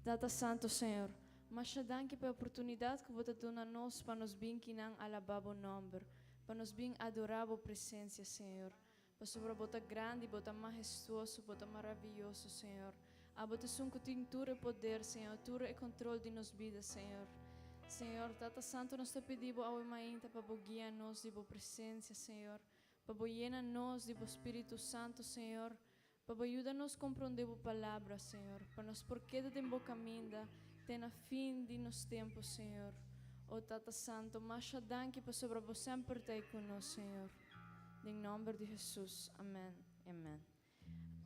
Tata Santo Señor, masha danki pa e oportunidad cu Bo ta duna nos pa nos bin kinan alaba Bo nomber, pa nos bin adora Bo presencia, Señor. Pasobra Bo ta grandi, Bo ta mahestuoso, Bo ta maraviyoso, Señor. Abo ta esun cu tin tur e poder, Señor, tur e control di nos bida, Señor. Señor, Tata Santo, nos ta pidi Bo awe mainta pa Bo guia nos di Bo presencia, Señor, pa Bo yena nos di Bo Spiritu Santo, Señor, pa Bo yuda nos comprende Bo Palabra, Señor, pa nos por keda den Bo caminda te na fin di nos tempo, Señor. O Tata Santo, masha danki pasobra Bo semper ta ei cu nos, Señor. Den nomber di Jesus. Amen. Amen.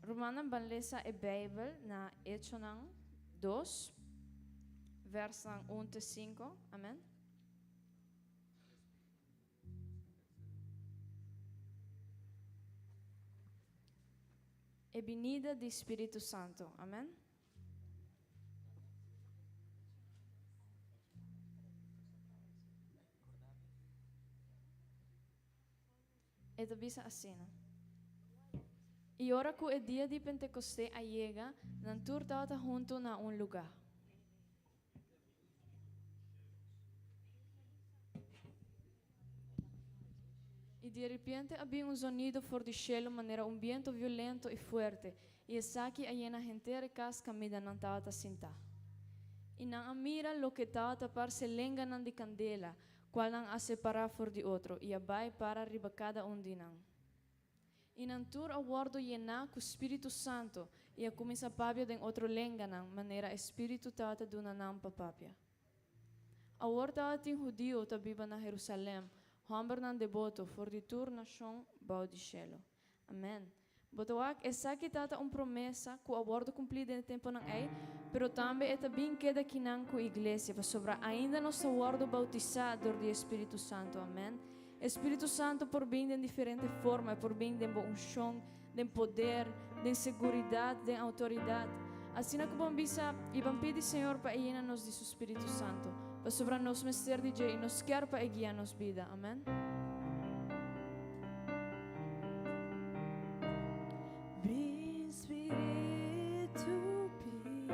Rumannan ban lesa e Bijbel na Echonan 2, versnan 1 te 5. Amen. E binida di Spiritu Santo. Amen. E ta bisa asina, I ora ku e dia di Pentekosté a yega, nan tur tabata huntu na un lugá. I di repente a bin un zonido for di shelu manera un bientu violento i fuerte, i esaki a yena henter e kas kaminda nan tabata sintá. I nan a mira loke tabata parse lenganan di kandela, kualnan a separá for di otro i a bai para riba kada un di nan. I nan tur a wòrdu yená ku Spiritu Santu i a kuminsá papia den otro lenganan, manera e Spiritu tabata duna nan pa papia. Awor tabatin hudiu ta biba na Herusalèm, hòmbernan deboto for di tur nashon bou di shelu. Amèn. Bo ta wak, esaki ta ta un promesa ku a wòrdu kumplí den e tempunan ei, pero tambe e ta bin keda kinan ku iglesia, pasobra ainda nos ta wòrdu boutisá dor di e Spiritu Santu. Amèn. E Spiritu Santu por bin den diferente forma, e por bin den bo unshon, den poder, den seguridat, den outoridat. Asina ku bon bisa i ban pidi Señor pa e yena nos di su Spiritu Santu, pasobra nos mester di dje i nos kier pa e guia nos bida. Amèn. Bin Spiritu bin,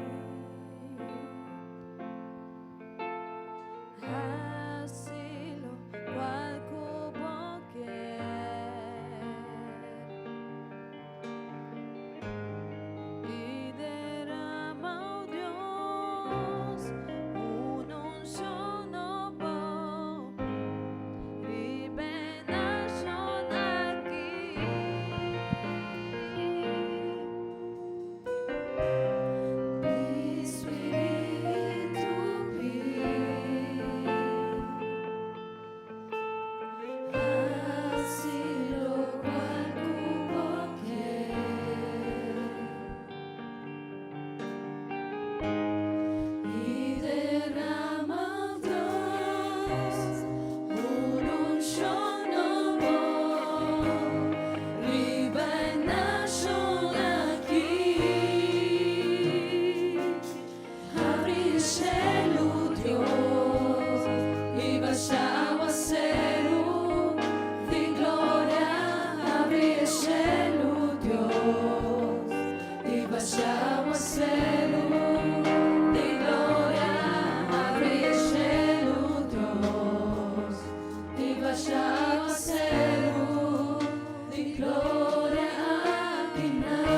Hasi lokual ku bo kier I derama, o Dios, un unshon nobo Riba e nashon aki. Bin Spiritu bin, Hasi lokual ku bo kier. I derama Dios un unshon nobo riba e nashon aki. Habri e shelu, Dios, i basha awaseru di gloria. Habri e shelu, Dios. I basha awaseru di gloria, Habri e shelu, Dios. I basha awaseru di gloria akinan.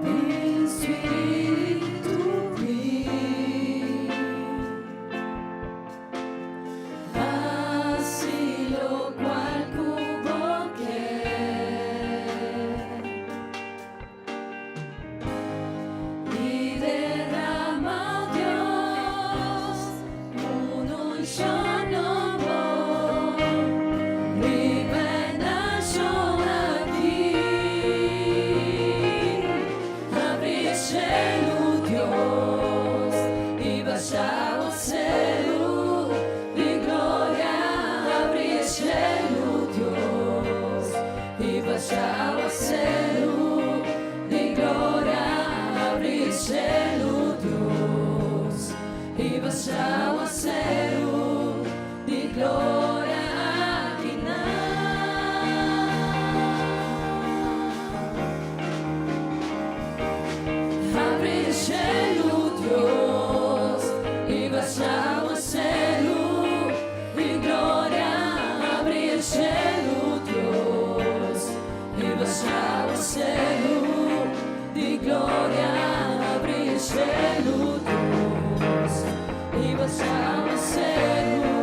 Bin Spiritu bin. Hasi lokual ku bo kier I derama, Dios, un unshon nobo riba e nashon aki. Habri e shelu, Dios, i basha Awaseru di gloria, habri e shelu, Dios, i basha awaseru di gloria, habri e shelu, Dios, i basha awaseru di gloria akinan. gloria, habri e shelu, Dios, i basha áwaseru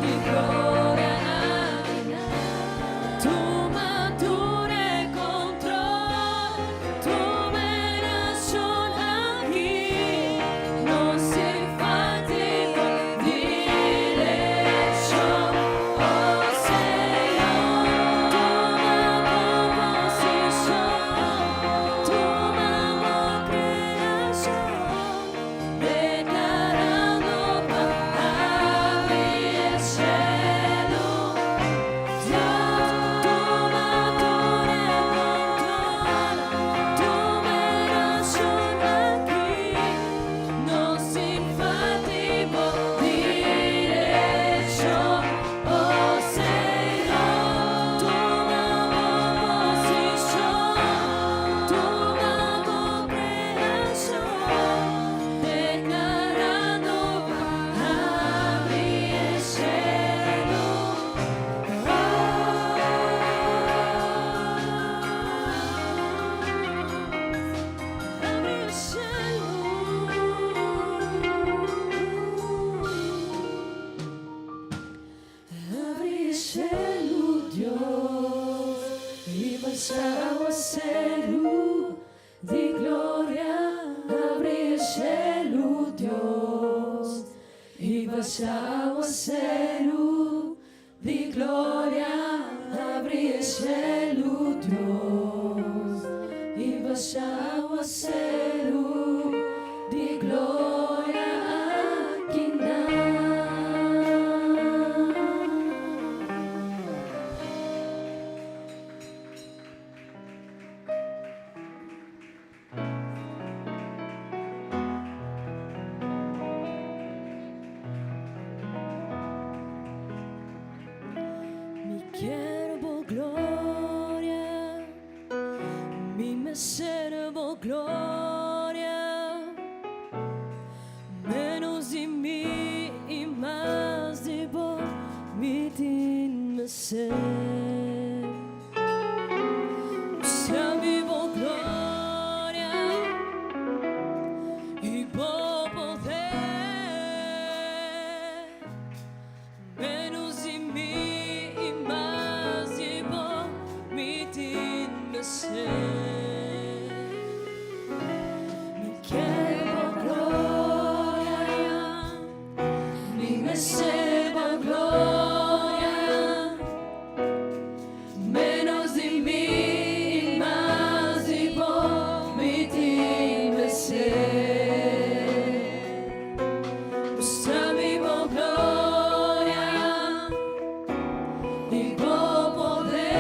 di gloria akinan. Tuma tur e control, tuma e nashon aki, nos tin falta direkshon, oh Señor. Tuma bo posishon, tuma bo kreashon, deklarando pa habri e shelu. Dios, tuma tur e control, tuma e nashon aki, nos tin falta direkshon, oh Señor. Tuma bo posishon, tuma bo kreashon, deklarando pa habri e shelu. Habri e shelu. Habri e shelu, Dios, i basha áwaseru di gloria. Habri e shelu, Dios, i basha áwaseru di gloria. Habri e shelu, Dios, i basha áwaseru di gloria akinan. Mi ke bo gloria, mi mester bo gloria, menos di mi i mas di bo, mi tin mester. Mustra mi bo gloria i bo poder, menos di mi i mas di bo, mi tin mester. Mi ke bo gloria, mi mester bo gloria, menos di mi i mas di bo, mi tin mester. Mustra mi bo gloria i bo poder.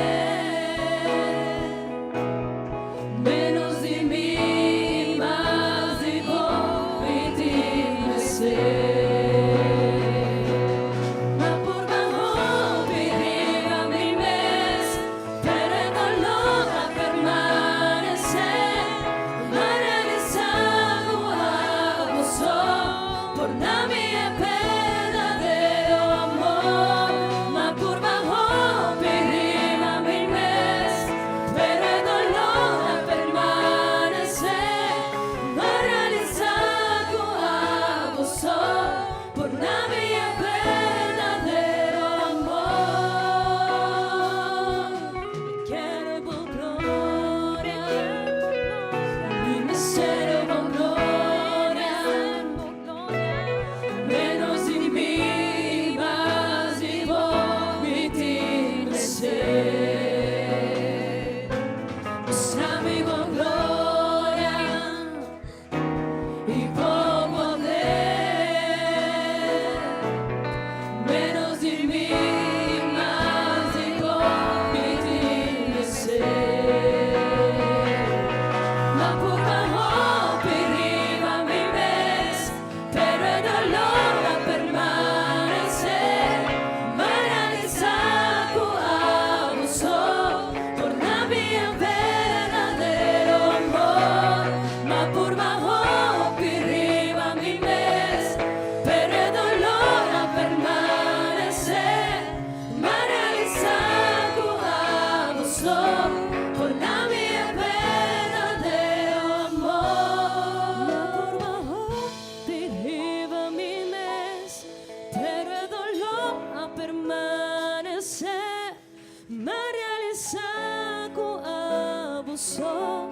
so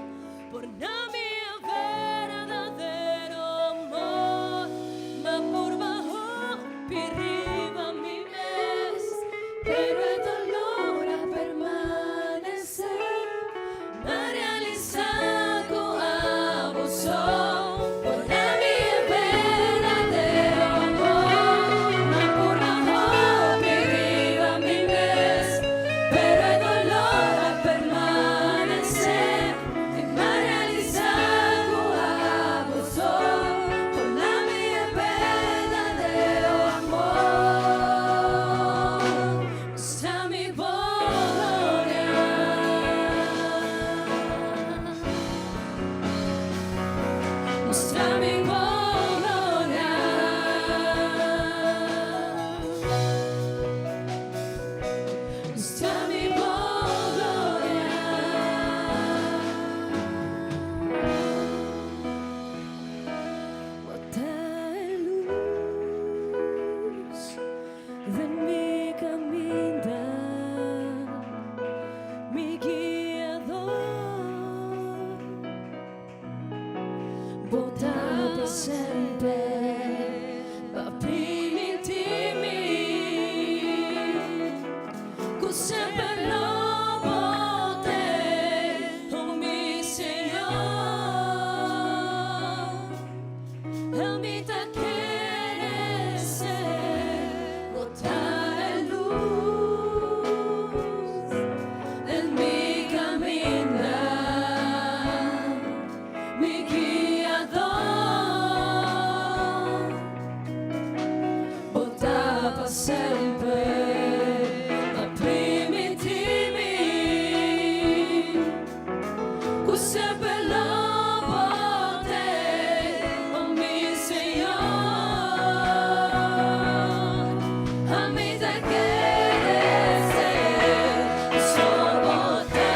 por na mi berdadero amor, m'a purba hopi riba mi mes, pero e dolor a permanece. M'a realisa cu abo so por na mi berdadero amor, m'a purba hopi riba mi mes, pero e dolor a permanece. Y m'a realisa cu abo so por na mi berdadero amor. Mustra mi bo gloria. Mustra mi bo gloria. Mustra mi bo gloria. Bo ta luz den mi caminda, mi guiador. Bo ta pa semper, pa permiti mi, cu semper lo bo t'ey, oh mi Señor. Ami ta kere bo ta luz den mi caminda, mi guiador. Bo ta pa semper, pa permiti mi, cu semper lo bo t'ey, oh mi Señor. Ami ta kere bo ta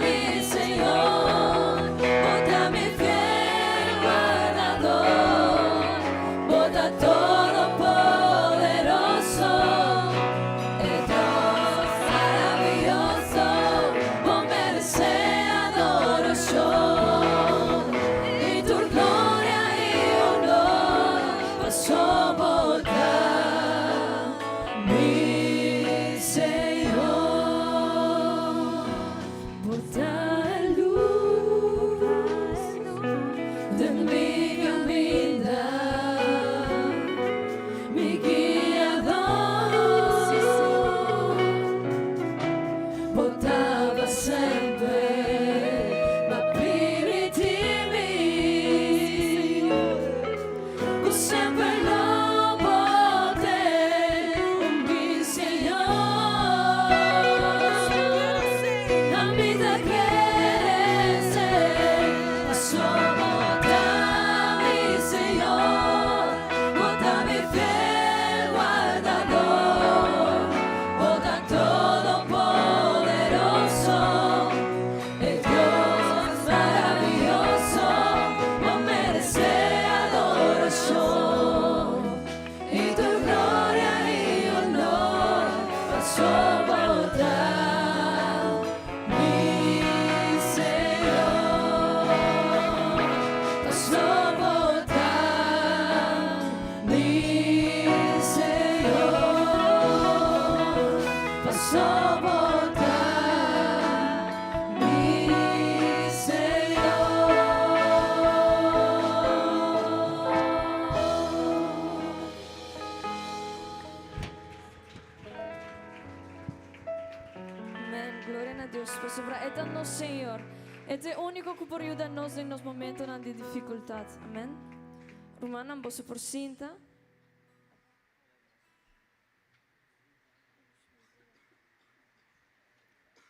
mi Señor, bo ta mi fiel guardador, bo ta todopoderoso, e Dios maraviyoso, bo merece adoracion y tur gloria y honor, paso bo ta mi Señor. Bo ta luz den mi caminda, mi guiador. Bo ta pa semper, pa permiti mi, cu semper lo bo t'ey, mi Señor. Ami ta kere paso bo ta mi Señor, bo ta mi fiel guardador, bo ta todopoderoso, e Dios maraviyoso, bo merece adoracion y tur gloria y honor, paso bo ta mi Señor, paso bo ta mi Señor, paso bo ta mi Señor. Amén. Gloria na Dios. Pasobra e ta nos Señor. E ta e unico cu por yuda nos den nos momentonan di dificultad. Amén. Rumannan, boso por sinta.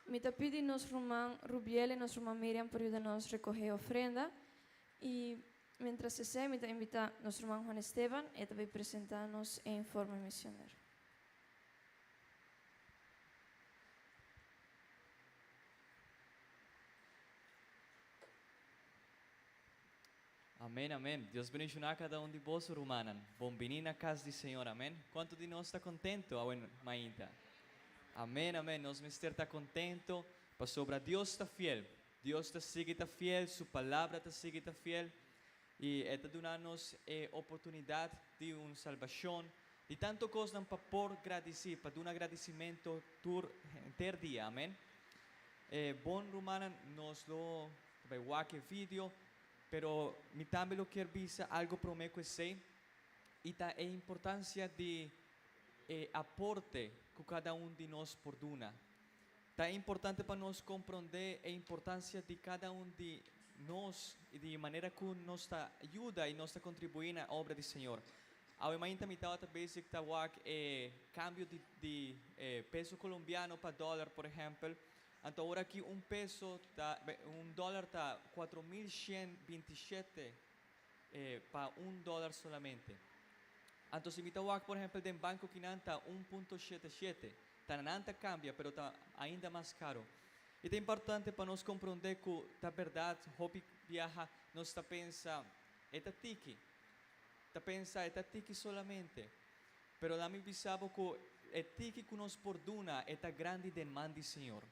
Mi ta pidi nos ruman Rubiel y nos ruman Miriam por yuda nos recoge ofrenda. Y mientras esey, mi ta invita nos ruman Juan Esteban, e ta bay presenta nos e informe misionero. Amén, amén. Dios bendiciona cada un di boso, rumannan. Bon bini na cas di Señor, amén. Cuanto di nos ta contento, awe mainta? Amén, amén. Nos mester ta contento, pasobra Dios ta fiel. Dios ta sigui ta fiel, su palabra ta sigui ta fiel i e ta duna nos e oportunidat di un salbashon, di tanto kosnan pa por gradisí, pa duna gradisimentu tur henter dia. Amen. E bon rumannan, nos lo ta bai wak e video, pero mi tambe lo kier bisa algu promé ku esei, i ta e importansia di e aporte ku kada un di nos por duna. Ta importante pa nos komprondé e importansia di kada un di nos i di manera ku nos ta yuda i nos ta kontribuí na obra di Señor. Awe mainta mi tabata bezig ta wak e kambio di di peso kolombiano pa dòler por ehèmpel. Anto ora aki un peso ta un dòler ta 4127 pa un dòler solamente. Anto si mi ta wak por ehèmpel den banko kinan ta 1.77. Ta nan ta cambia, pero ta ainda mas caro. Y ta importante pa nos compronde cu ta berdad hopi biaha nos ta pensa e ta tiki. Ta pensa e ta tiki solamente. Pero lami bisa bo cu e tiki cu nos por duna e ta grandi den man di Señor.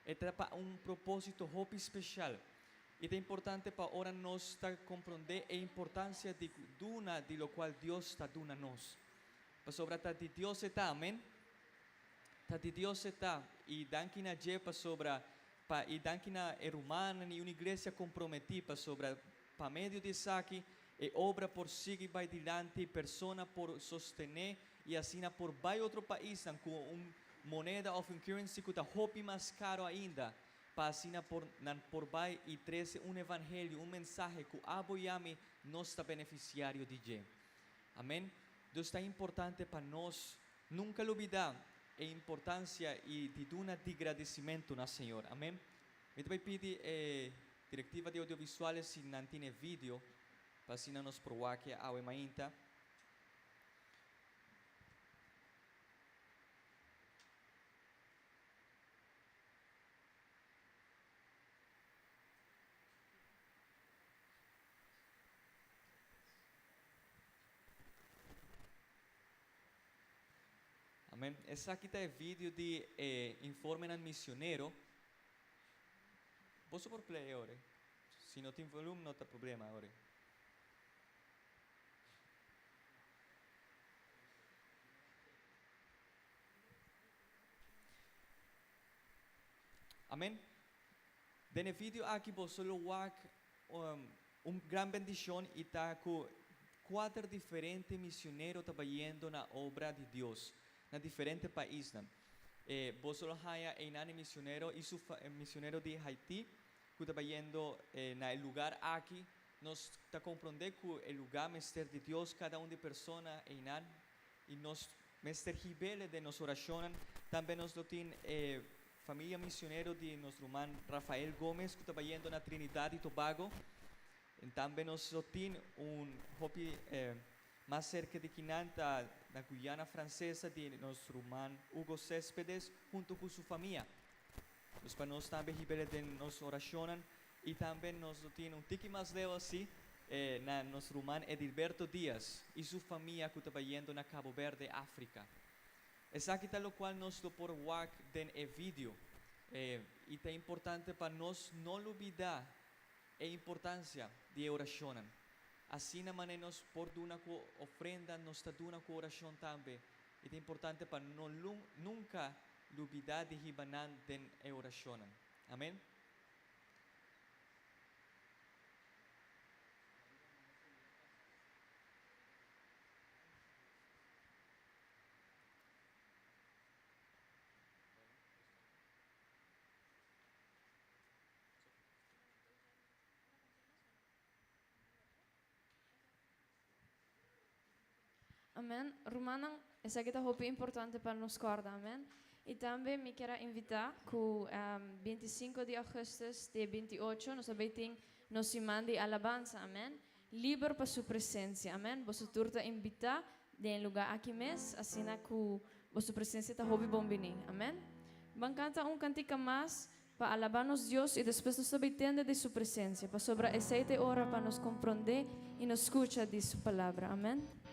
E ta pa un proposito hopi special. Y ta importante pa ora nos ta compronde e importancia di duna di locual Dios ta duna nos. Pasobra ta di Dios e ta, amen. Ta di Dios e ta, i danki na dje pasobra pa i danki na e rumannan i un iglesia komprometí pasobra pa medio di esaki e obra por sigui bai dilanti i persona por sostené i asina por bai otro paisnan ku un moneda òf un currency ku ta hopi mas karo ainda pa asina por nan por bai i trese un evangelio, un mensahe ku abo i ami nos ta benefisiario di dje. Amen. Dus ta importante pa nos nunca lubida e importancia y di duna di gradicimento na Señor. Amen. Mi ta bay pidi e directiva di audiovisuales si nan tin e video pa asina nos por wak e awe mainta. Amen. Esaki ta e video di e informenan misionero. Boso por play ore. Si no tin volume no ta problema ore. Amen. Den e video aki boso lo wak Un gran bendicion y ta cu cuater diferente misionero ta bayendo na obra di Dios na diferente paisnan. E boso lo haya einan e misionero y su misionero di Haiti cu ta bayendo na e lugar aki. Nos ta compronde cu e lugar mester di Dios cada un di persona einan y nos mester hibele den nos oracionnan. Tambe nos lo tin e Familia misionero di nos ruman Rafael Gomez cu ta bayendo na Trinidad y Tobago. En tambe nos lo tin un hopi mas cerca di kinan ta na Guyana Francesa di nos ruman Hugo Cespedes hunto cu su famia. Dus pa nos tambe hibele den nos oracionnan y tambe nos lo tin un tiki mas leu asi na nos ruman Edilberto Diaz y su famia cu ta bayendo na Cabo Verde, Africa. Esaki ta locual nos lo por wak den e video. Y ta importante pa nos no lubida e importancia di e oracionnan. Asina mane nos por duna cu ofrenda, nos ta duna cu oracion tambe. Y ta importante pa no nunca lubida di hiba nan den e oracionnan. Amen. Amen. Rumannan, esaki ta hopi importante pa nos corda. Amen. Y tambe mi kier a invita cu 25 di augustus te 28 nos a bay tin nos siman di alabansa. Amen. Liber pa su presencia. Amen. Boso tur ta invita den e lugar aki mes, asina cu boso presencia ta hopi bon bini. Amen. Ban canta un cantica mas pa alaba nos Dios y despues nos ta bay tende di su presencia, pasobra esey ta e ora pa nos compronde y nos scucha di su palabra. Amen.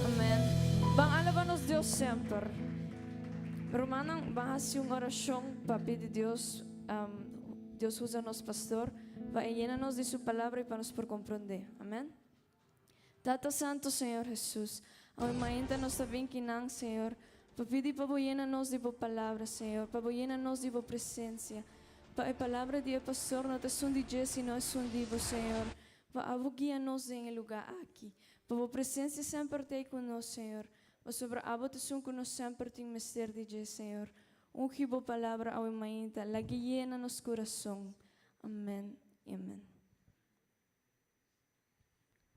Amen. Ban alaba nos Dios semper. Rumannan, ban hasi un orashon pa pidi Dios, Dios usa nos pastor pa e yena nos di su palabra y pa nos por comprende. Amen. Tata Santo Señor Jesus, awe mainta nos ta bin kinan, Señor, pa pidi pa bo yena nos di bo palabra, Señor, pa bo yena nos di bo presencia, pa e palabra di e pastor no ta esun di dje sino esun di bo, Señor, pa abo guia nos den e lugar aki, pa bo presencia semper t'ei cu nos, Señor, pasobra abo ta esun cu nos semper tin mester di dje, Señor. Ungi bo palabra awe mainta, lag'e yena nos curason. Amen y amen.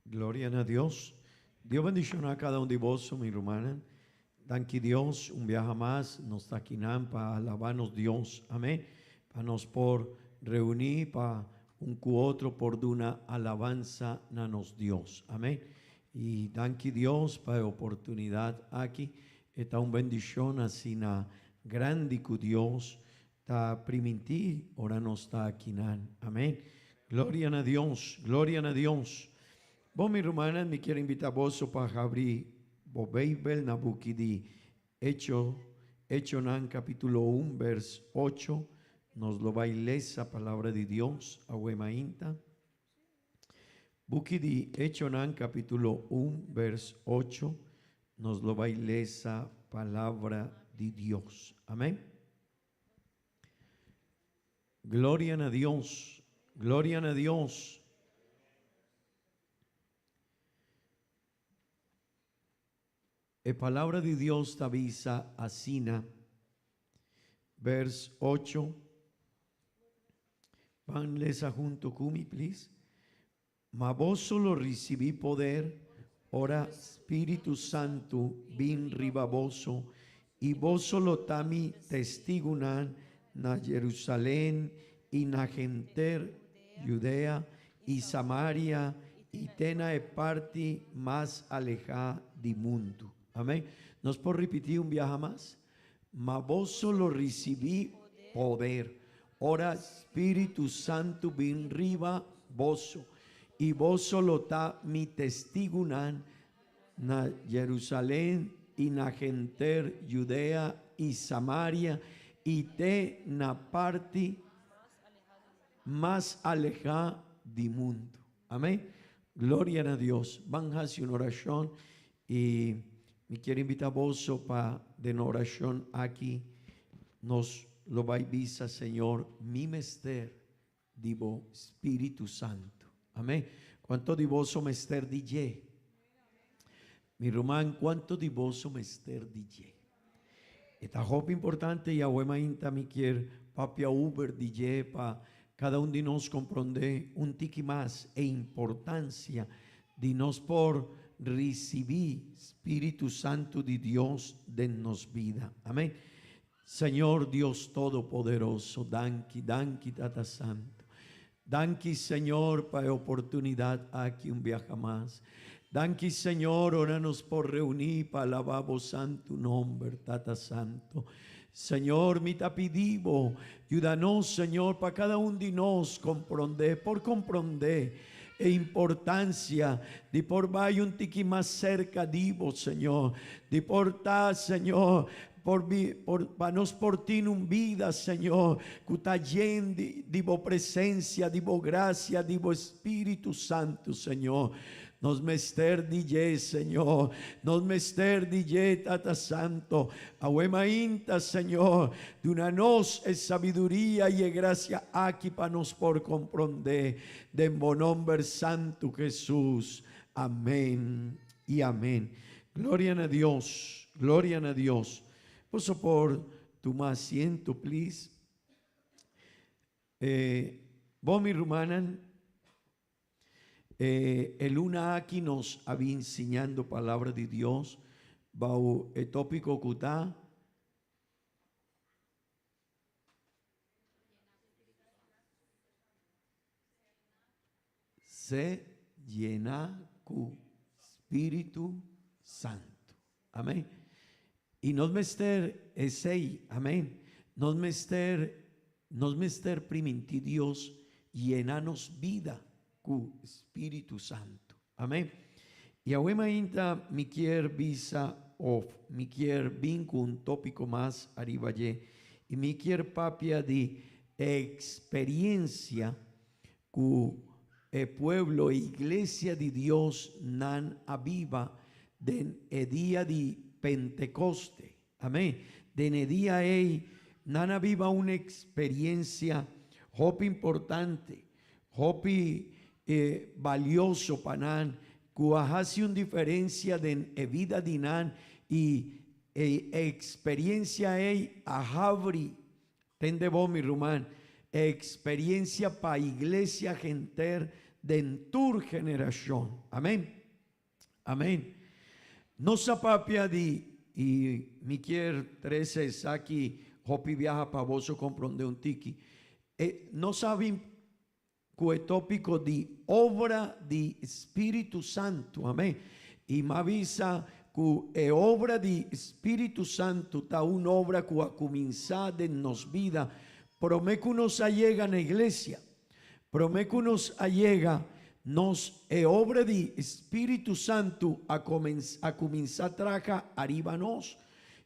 Gloria na Dios. Dios bendiciona cada un di boso, mi rumannan. Danki Dios, un biaha mas nos ta akinan pa alaba nos Dios. Amen. Pa nos por reuni pa un cu otro por duna alabansa na nos Dios. Amen. Y danki Dios pa e oportunidad aki. E ta un bendicion asina grandi cu Dios ta primintí ora nos ta akinan. Amén. Gloria na Dios, gloria na Dios. Bon, mi rumannan, mi kier invitá boso pa habri bo Beibel na buki di Echo, Echonan capítulo un vers ocho. Nos lo bai lesa Palabra di Dios awe mainta. Buki di Echonan capítulo un vers ocho. Nos lo bai lesa Palabra di Dios. Amén. Gloria na Dios, gloria na Dios. E palabra di Dios ta bisa asina, vers ocho. Ban lesa hunto ku mi, please. Ma boso lo risibí poder ora Spiritu Santu bin riba boso, i boso lo ta mi testigunan na Jerusalén i na henter Judea i Samaria i te na e parti mas alehá di mundu. Amén. Nos por ripití un biaha mas? Ma boso lo risibí poder ora Spiritu Santu bin riba boso, i boso lo ta mi testigunan na Jerusalén i na henter Judea i Samaria i te na parti mas alehá di mundu. Amén. Gloria na Dios. Ban hasi un orashon i mi kier invita boso pa den orashon aki nos lo bai bisa, Señor, mi mester di bo Spiritu Santu. Amén. Kuanto di boso mester di dje? Mi ruman, kuanto di boso mester di dje? E ta hopi importante i awe mainta mi kier papia uber di dje pa. kada un di nos komprondé un tiki mas e importansia di nos por risibí Spiritu Santu di Dios den nos bida. Amén. Señor Dios Todopoderoso, danki, danki Tata Santu. Danki Señor pa e oportunidad aki un biaha mas. Danki Señor ora nos por reuní pa alabá bo santu nomber, Tata Santo. Señor, mi ta pidi bo, yuda nos, Señor, pa cada un di nos comprondé, por comprondé e importancia di por bai un tiki mas cerca di bo, Señor, di por ta, Señor, Por bi, por, pa nos por tin un bida, Señor, ku ta yen di, di bo presencia, di bo gracia, di bo Spiritu Santu, Señor. Nos mester di dje, Señor. Nos mester di dje, Tata Santo. Awe mainta, Señor, duna nos e sabiduria i e gracia aki pa nos por comprende. Den bo nomber santu, Jesus. Amen i amen. Gloria na Dios, gloria na Dios. Boso por tuma asiento, please. Eh, bo mi rumannan, eh, e luna aki nos a bin siñando palabra di Dios bou e tópiko ku ta Se llená ku Spiritu Santu. Amén. I nos mester esei. Amén. Nos mester, nos mester primintí Dios llená nos bida ku Spiritu Santu. Amén. I awe mainta mi kier bisa of mi kier bin ku un tópiko mas ariba dje i mi kier papia di eksperiencia ku e pueblo, e iglesia di Dios nan a biba den e dia di Pentekoste. Amén. Den e dia ei nan a biba un eksperiencia hopi importante, hopi balioso pa nan, ku a hasi un diferensia den e bida di nan i e eksperiencia ei a habri. Tende bo, mi ruman, e experiencia pa iglesia henter den tur generacion. Amen. Amen. Nos a papia di, y mi kier trece esaki hopi biaha pa boso comprende un tiki. E, nos a bin Ku e tópiko di obra di Spiritu Santu. Amén. I m'a bisa ku e obra di Spiritu Santu ta un obra ku a kuminsá den nos bida promé ku nos a yega na iglesia. Promé ku nos a yega, nos e obra di Spiritu Santu a a kuminsá traha ariba nos.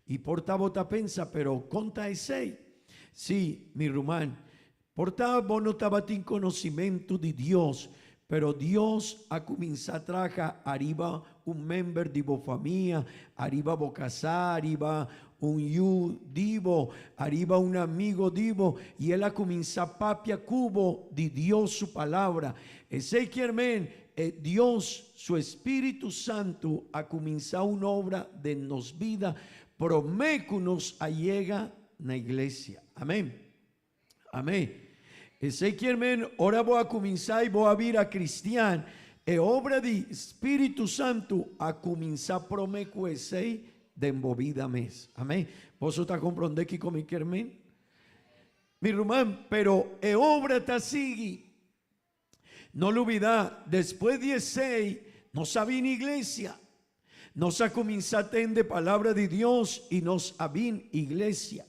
I por ta bo ta pensa, pero kon ta esei? Sí, mi ruman, Por ta bo no tabatin conocimentu di Dios, pero Dios a cuminsa traha ariba un member di bo famia, ariba bo casá, ariba un yu di bo, ariba un amigo di bo, y el a cuminsa papia cu bo di Dios su palabra. Esey kier men, e Dios su Espíritu Santu a cuminsa un obra den nos bida prome cu nos a yega na iglesia. Amen. Amén. Esei kier men ora bo a kuminsá i bo a bira kristian, e obra di Spiritu Santu a kuminsá promé ku esei den bo bida mes. Amén. Boso ta komprondé kiko mi kier men? Mi ruman, pero e obra ta sigui. No lubidá, despues di esei nos a bini iglesia. Nos a kuminsá tende palabra di Dios i nos a bin iglesia.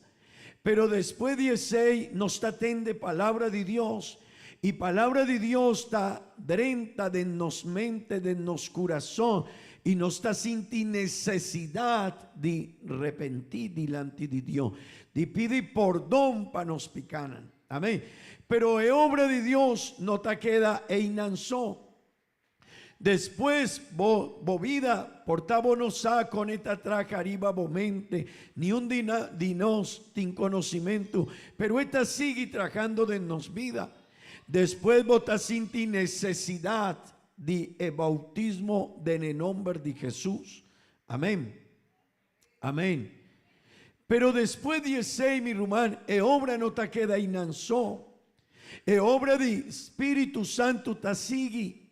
Pero despues di esei nos ta tende palabra di Dios i palabra di Dios ta drenta den nos mente, den nos kurason i nos ta sinti nesesidat di repentí dilanti di Dios, di pidi pordon pa nos pikanan. Amén. Pero e obra di Dios no ta keda einan so. Despues bo bo bida por ta bo no sa con e ta traha riba bo mente, niun di na di nos tin conocimentu, pero e ta sigui trahando den nos bida. Despues bo ta sinti necesidad di e bautismo den e nomber di Jesus. Amén. Amén. Pero despues di esei, mi ruman, e obra no ta keda einan so. E obra di Spiritu Santu ta sigui.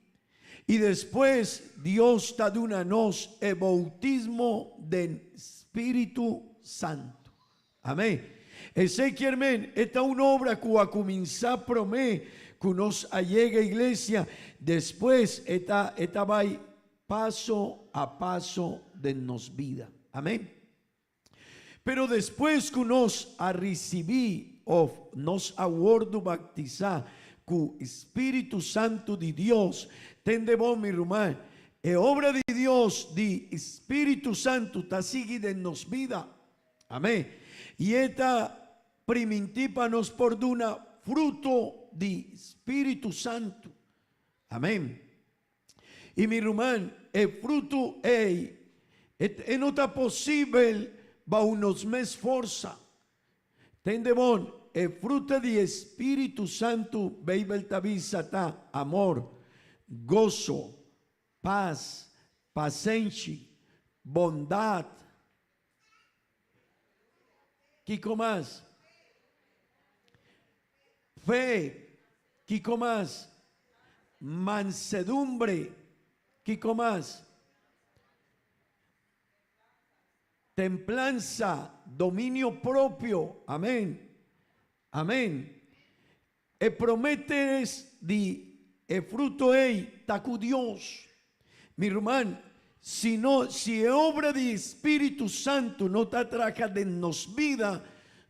I despues Dios ta duna nos e boutismo den Spiritu Santu. Amén. Esei kier men e ta un obra ku a kuminsá promé ku nos a yega iglesia, despues e ta e ta bai paso a paso den nos bida. Amén. Pero despues ku nos a risibí òf nos a wòrdu baktisá ku Spiritu Santu di Dios, tende bon mi ruman, e obra di Dios di Spiritu Santu ta sigui den nos bida. Amén. I e ta primintí pa nos por duna fruto di Spiritu Santu. Amén. I mi ruman, e fruto ei, e no ta posibel bou nos mes forsa. Tende bon, e fruta di e Spiritu Santu, Beibel ta bisa, ta amor, goso, pas, pasenshi, bondat, kiko mas? Fe, kiko mas? Mansedumbre, kiko mas? Templansa, dominio propio, amen, amen. E prometes di e fruto ei ta ku Dios. Mi ruman, si no, si e obra di Spiritu Santu no ta traha den nos bida,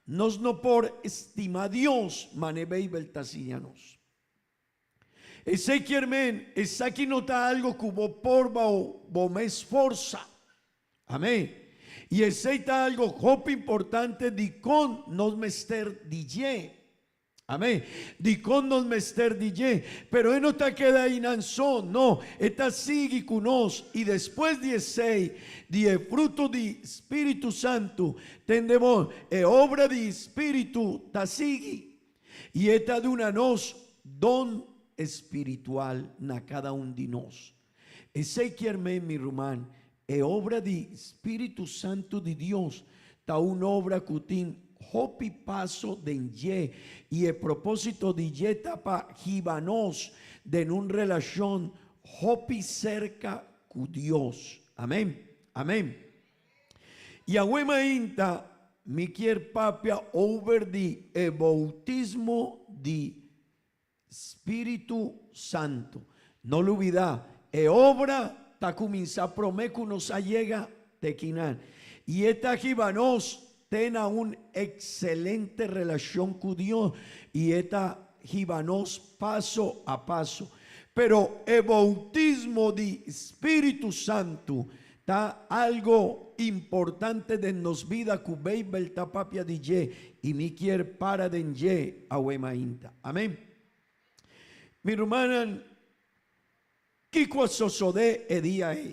nos no por stima Dios mane Beibel ta siña nos. Esei kier men, esaki no ta algo ku bo por bao bo mes forsa. Amén. I esei ta algo hopi importante dikon nos mester di dje. Amén. Dikon nos mester di dje. Pero e no ta keda einan so, no, e ta sigui ku nos. I despues di esei, di e fruto di Spiritu Santu, tende bon, e obra di Spiritu ta sigui. I e ta duna nos don espiritual na kada un di nos. Esei kier men, mi ruman, e obra di Spiritu Santu di Dios ta un obra ku tin hopi paso den dje, i e propósito di dje ta pa hiba nos den un relashon hopi serka ku Dios. Amén. Amén. I awe mainta mi kier papia over di e boutismo di Spiritu Santu. No lubidá, e obra ta kuminsá promé ku nos a yega te kinan. I e ta hiba nos te na un ekselente relashon ku Dios i e ta hiba nos paso a paso. Pero e boutismo di Spiritu Santu ta algo importante den nos bida ku Beibel ta papia di dje i mi kier para den dje awe mainta. Amen. Mi rumannan, kiko a sosodé e dia ei?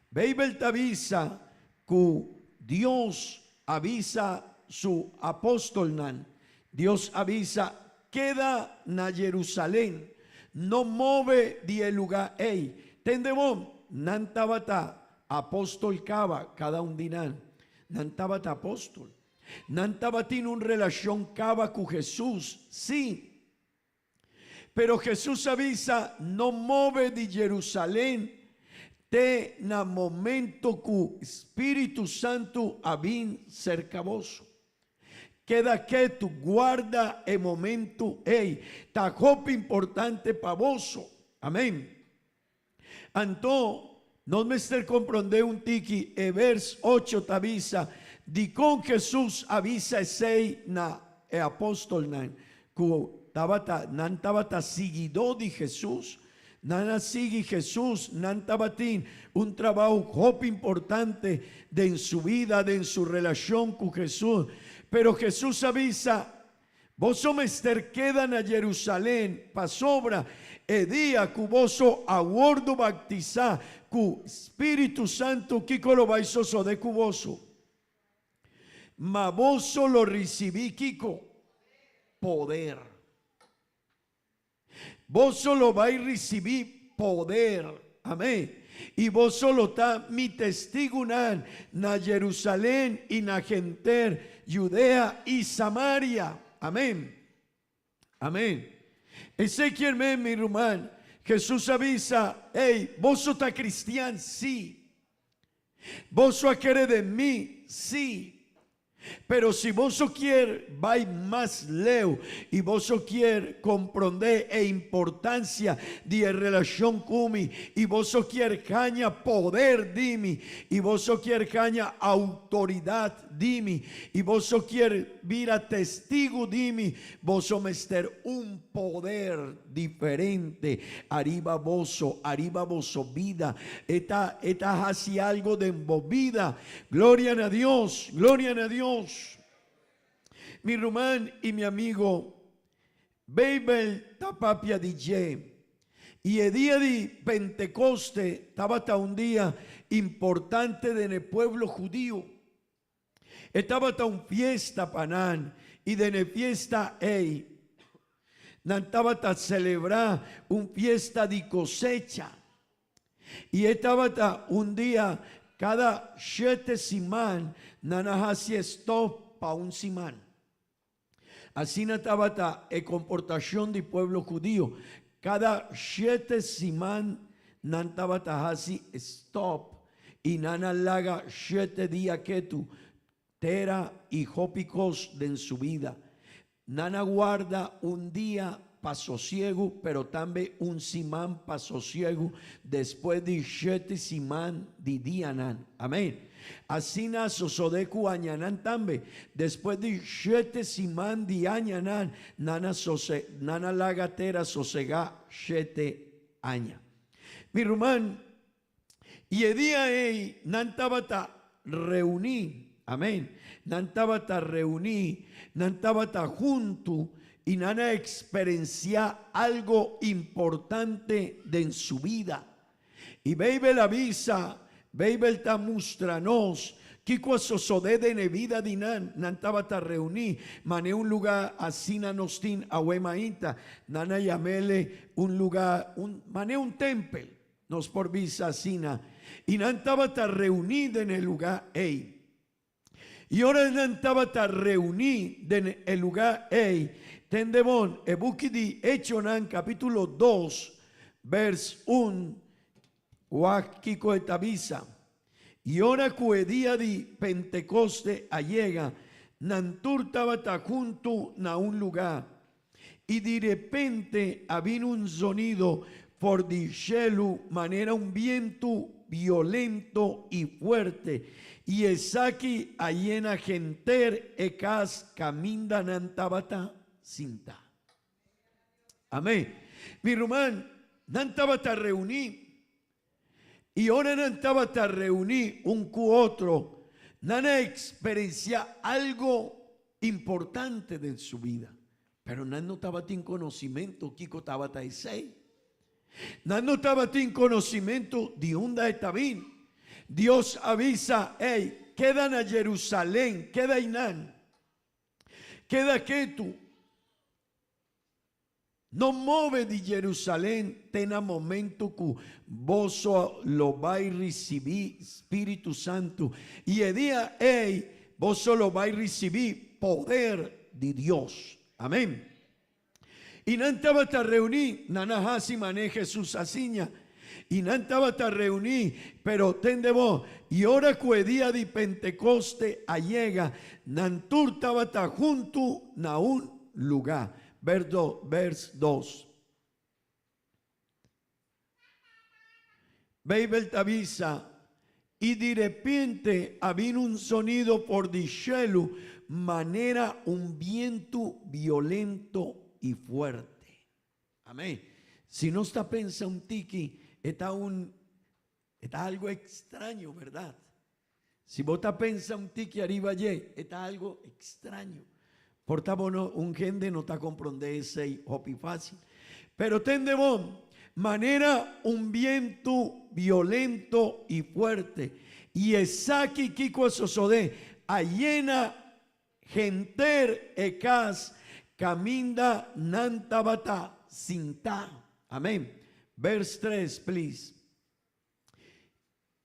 Beibel ta bisa ku Dios a bisa su apostolnan, Dios a bisa, Keda na Jerusalén, no move di e lugá ei. Tende bon, nan tabata apóstol kaba, kada un di nan. Nan tabata apóstol. Nan tabatin un relashon kaba ku Hesus, sí. Pero Hesus a bisa, No move di Jerusalén te na momento ku spiritu santu a bin serka boso. Keda ketu, guarda e momentu ei. Ta hopi importante pa boso. Amén. Anto, nos mester komprondé un tiki e vers ocho ta bisa dikon Hesus a bisa esei na e apòstolnan ku tabata nan tabata siguidó di Hesus. Nan a sigui Hesus, nan tabatin un trabou hopi importante den su bida, den su relashon ku Hesus. Pero Hesus a bisa, Boso mester keda na Jerusalén pasobra e dia ku boso a wòrdu baktisá ku Spiritu Santu, kiko lo bai sosodé ku boso? Ma boso lo risibí kiko? Poder. Boso lo bai risibí poder. Amén. I boso lo ta mi testigunan na Jerusalén i na henter Judea i Samaria. Amén. Amén. Esei kier men, mi ruman, Jesus a bisa, Ey, boso ta cristian? Sí. Boso a kere den mi? Sí. Pero si boso kier bai mas leu i boso kier komprondé e importansia di e relashon ku mi i boso kier haña poder di mi i boso kier haña outoridat di mi i boso kier bira testigu di mi, boso mester un poder diferente ariba boso, ariba boso bida. E ta, e ta hasi algo den bo bida. Gloria na Dios, gloria na Dios. Mi ruman i mi amigo, Beibel ta papia di dje. I e dia di Pentekoste tabata un dia importante den e pueblo hudiu. E tabata un fiesta pa nan, i den e fiesta ei nan tabata selebrá un fiesta di kosecha. I e tabata un dia kada shete siman nan a hasi e stòp pa un siman. Asina tabata e komportashon di pueblo hudiu. Kada shete siman nan tabata hasi stòp i nan a laga shete dia ketu, tera i hopi kos den su bida. Nan a warda un dia pa sosiegu, pero tambe un siman pa sosiegu despues di shete siman di dianan. Amen. Asina a sosode ku añanan tambe. Despues di shete siman di añanan, nan a sose, nan a laga tera sosegá shete aña. Mi ruman, i e dia ei nan tabata reuní, amen, nan tabata reuní, nan tabata huntu i nan a eksperensiá algo importante den su bida. I Beibel a bisa, Beibel ta mustra nos kiko a sosodé den e bida di nan. Nan tabata reuní, ma n'e un lugá asina nos tin awe mainta. Nan a yam'ele un lugá, un, ma n'e un tempel, nos por bisa asina. I nan tabata reuní den e lugá ei. I ora nan tabata reuní den e lugá ei, tende bon, e buki di Echonan kapítulo dos, bèrs un, wak kiko e ta bisa, I ora ku e dia di Pentekoste a yega, nan tur tabata huntu na un lugá. I di repente a bini un zonido for di shelu manera un bientu violento i fuerte, i esaki a yena henter e kas kaminda nan tabata sintá. Amén. Mi ruman, nan tabata reuní, i ora nan tabata reuní un ku otro, nan a eksperensiá algo importante den su bida. Pero nan no tabatin konosimentu kiko tabata esei. Nan no tabatin konosimentu di unda e ta bin. Dios a bisa, Ey, keda na Jerusalén, keda einan. Keda ketu. No move di Jerusalén te na momento ku boso lo bai risibí Spiritu Santu, i e dia ei boso lo bai risibí poder di Dios. Amén. I nan tabata reuní, nan a hasi manera Hesus a siña. I nan tabata reuní, pero tende bo, i ora ku e dia di Pentekoste a yega, nan tur tabata huntu na un lugá. Vers dos. Beibel ta bisa, I di repente a bini un sonido for di shelu manera un bientu violento i fuerte. Amén. Si nos ta pensa un tiki, e ta un, e ta algo extraño, berdad? Si bo ta pensa un tiki ariba dje, e ta algo extraño. Por ta bo no, un hende no ta comprende esey hopi facil. Pero tende bon, manera un bientu violento y fuerte. Y esaki kico a sosode? A yena henter e cas caminda nan tabata sinta. Amen. Vers tres, please.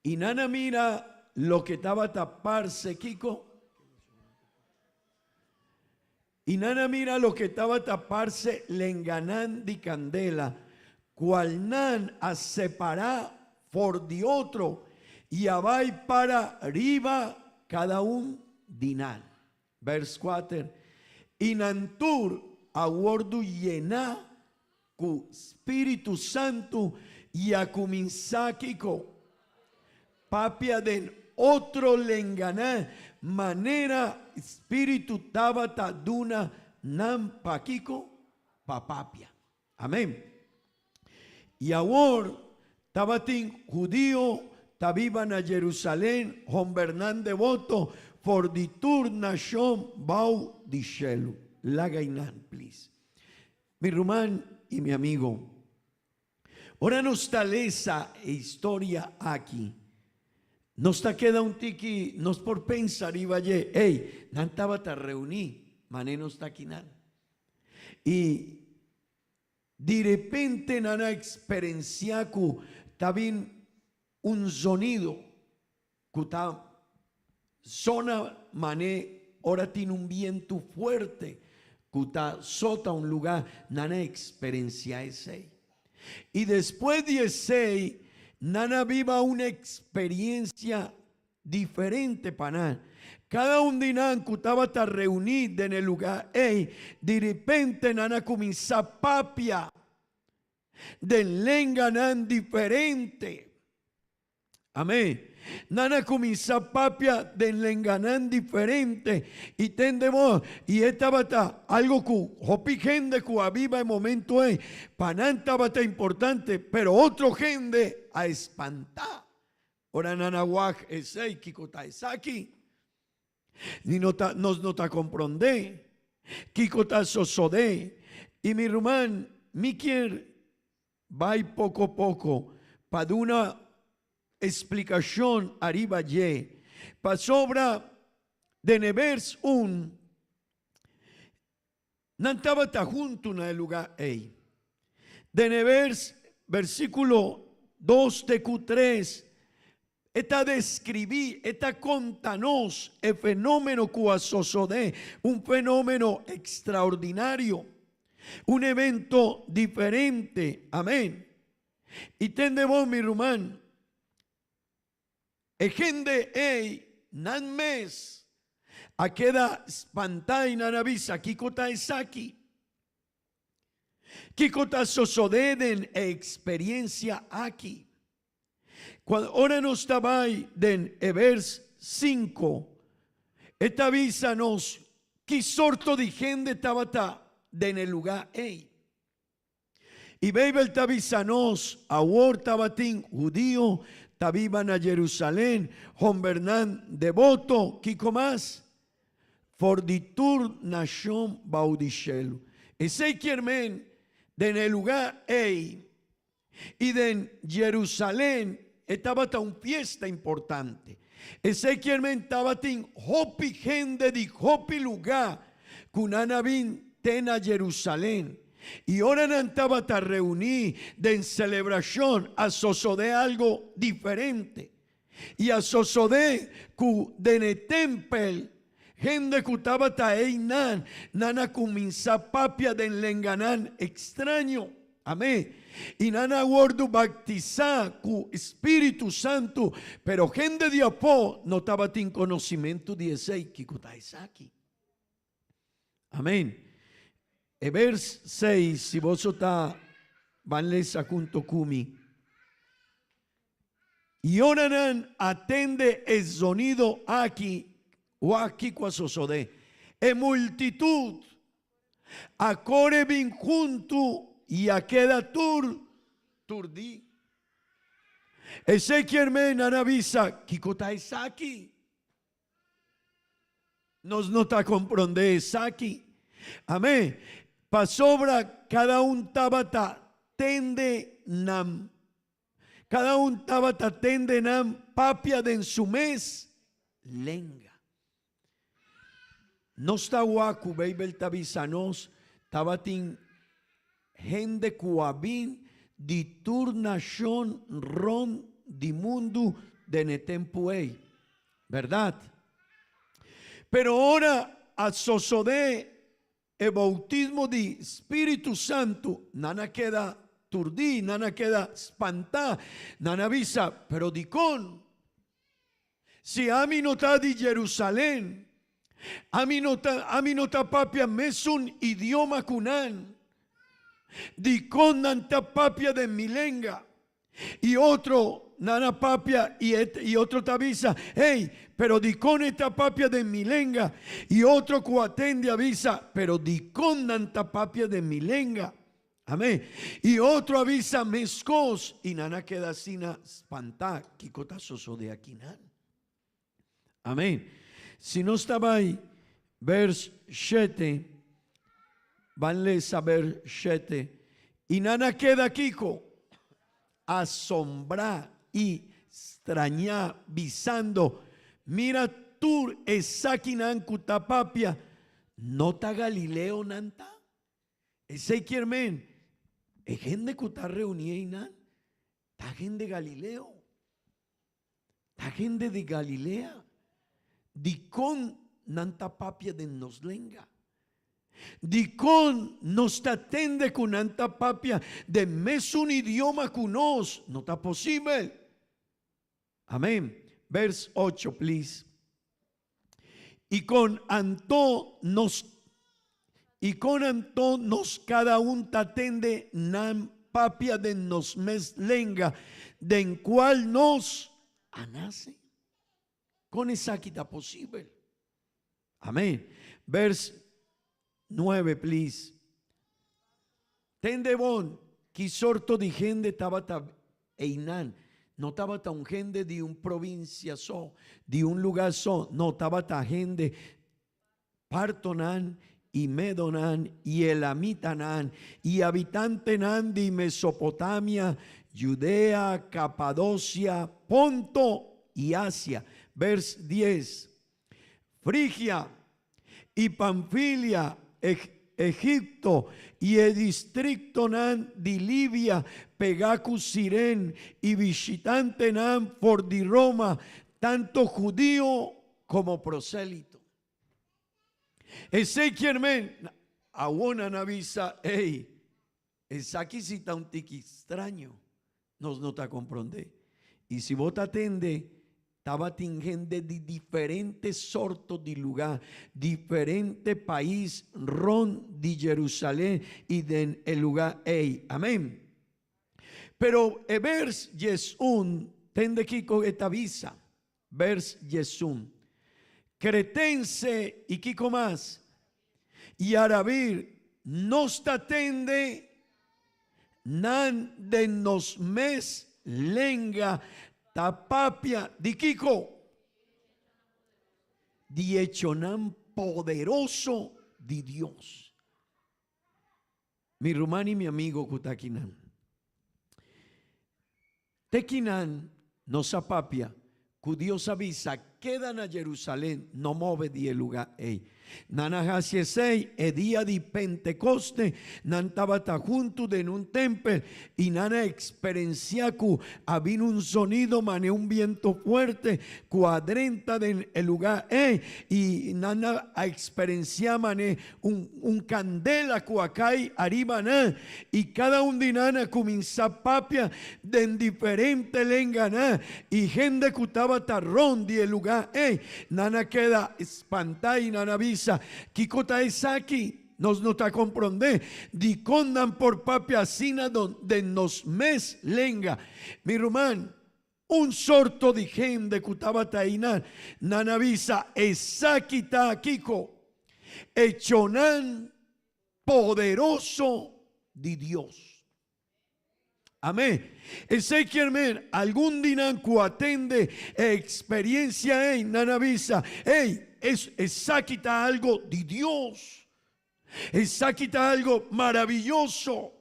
I nan a mira loke tabata parse kiko? I nan a mira loke tabata parse lenganan di kandela, kual nan a separá for di otro i a bai para riba kada un di nan. Bers kuater, I nan tur a wòrdu yená ku Spiritu Santu i a kuminsá kiko? Papia den otro lenganan manera Spiritu tabata duna nan pa kiko? Pa papia. Amén. I awor tabatin hudio ta biba na Jerusalén, hombernan devoto for di tur nashon bou di shelu. Laga einan, please. Mi ruman i mi amigo, ora nos ta lesa e historia aki, nos ta keda un tiki, nos por pensa riba dje, ey, nan tabata reuní, mane nos ta akinan. I di repente nan a eksperensiá ku ta bin un zonido ku ta sona mane ora tin un bientu fuerte ku ta sota un lugá, nan a eksperensiá esei. I despues di esei nan a biba un eksperiensia diferente pa nan. Kada un di nan ku tabata reuní den e lugá ei, diripente nan a kuminsá papia den lenganan diferente. Amén. Nan a kuminsá papia den lenganan diferente i tende bo, i e tabata algu ku hopi hende ku a biba e momento ei, pa nan tabata importante, pero otro hende a espantá. Ora nan a wak esei, kiko ta esaki? Ni no ta, nos no ta komprondé kiko ta sosodé. I mi ruman, mi kier bai poko poko pa duna esplikashon ariba dje, pasobra den e bers un, Nan tabata huntu na e lugá ei. Den e vers, versíkulo dos te ku tres, e ta deskribí, e ta konta nos e fenómeno ku a sosodé, un fenómeno ekstraordinario, un evento diferente. Amén. I tende bon, mi ruman, E hende ei nan mes a keda spantá i nan a bisa, Kiko ta esaki? Kiko ta sosodé den e eksperensia aki? Kual ora nos ta bai den e bers sinku, e ta bisa nos ki sorto di hende tabata den e lugá ei. I Beibel ta bisa nos, Awor tabatin hudio ta biba na Jerusalén, hombernan deboto, kiko mas? For di tur nashon bou di shelu. Esei kier men, den e lugá ei i den Jerusalén e tabata un fiesta importante. Esei kier men tabatin hopi hende di hopi lugá ku nan a bin te na Jerusalén. I ora nan tabata reuní den selebrashon a sosodé algo diferente. I a sosodé ku den e tèmpel hende ku tabata einan nan a kuminsá papia den lenganan ekstraño. Amén. I nan a wòrdu baktisá ku spiritu santu, pero hende di afó no tabatin konosimentu di esei. Kiko ta esaki? Amén. E vers 6, si boso ta ban lesa hunto ku mi. I ora nan a tende e zonido aki, wak kiko a sosodé. E multitut a kore bin huntu i a keda tur turdí. Esei kier men nan a bisa, Kiko ta esaki? Nos no ta komprondé esaki. Amén. Pasobra kada un tabata tende nan, kada un tabata tende nan papia den su mes lenga. Nos ta wak ku Beibel ta bisa nos tabatin hende ku a bin di tur nashon rònt di mundu den e tempu ei. Bèrdat? Pero ora a sosodé. E boutismo di Spiritu Santu, nan a keda turdí, nan a keda spantá, nan a bisa, Pero dikon? Si ami no ta di Jerusalén, ami no ta, ami no ta papia mesun idioma ku nan, dikon nan ta papia den mi lenga? I otro nan a papia i e i otro ta bisa, Hey, pero dikon e ta papia den mi lenga? I otro ku a tende a bisa, Pero dikon nan ta papia den mi lenga? Amén. I otro a bisa meskos, i nan a keda asina spantá kiko ta sosodé akinan. Amén. Si nos ta bai vers shete, ban lesa vers shete. I nan a keda kiko? Asombrá i strañá, bisando, Mira tur esakinan ku ta papia, no ta galileonan ta? Esei kier men, e hende ku ta reuní einan ta hende galileo. Ta hende di Galilea. Dikon nan ta papia den nos lenga? Dikon nos ta tende ku nan ta papia den mesun idioma ku nos? No ta posibel. Amen. Vers ocho, please. I kon anto nos I kon anto nos kada un ta tende nan papia den nos mes lenga den kual nos a nase? Kon esaki ta posibel? Amen. Vers nuebe, please. Tende bon, ki sorto di hende tabata einan? No tabata un hende di un provincia so, di un lugar so, no, tabata hende partonan i medonan i elamitanan i habitantenan di Mesopotamia, Judea, Capadocia, Ponto i Asia. Vers dies. Frigia i Panfilia, Egipto i e distriktonan di Libia pegá ku Siren i bishitantenan for di Roma, tanto hudio komo prosélito. Esei kier men, awor nan a bisa, Ey, Esaki si ta un tiki straño, nos no ta komprondé. I si bo ta tende, tabatin hende di diferente sorto di lugá, diferente pais rònt di Jerusalén i den e lugá ei. Amèn. Pero e bèrs 11, tende kiko e ta bisa. Bèrs 11, Kretense i kiko mas? I arabir nos ta tende nan den nos mes lenga ta papia di kiko? Di echonan poderoso di Dios. Mi ruman i mi amigo ku ta akinan. Te kinan nos a papia ku Dios a bisa, Keda na Jerusalén, no move di e lugá ei. Nan a hasi esei e dia di Pentekoste, nan tabata huntu den un tempel i nan a eksperensiá ku a bini un sonido manera un bientu fuerte ku a drenta den e lugá ei i nan a eksperensiá manera Un un kandela ku a kai ariba nan, i kada un di nan a kuminsá papia den diferente lenganan, i hende ku tabata rònt di e lugá ei, nan a keda spantá i nan a bisa, Kiko ta esaki? Nos no ta komprondé dikon nan por papia asina den nos mes lenga. Mi ruman, Un sorto di hende ku tabata einan, nan a bisa, Esaki ta kiko? Echonan poderoso di Dios. Amén. Esei kier men, algun di nan ku a tende e eksperensia ei, nan a bisa, Ey, esaki ta algo di Dios. Esaki ta algo maraviyoso.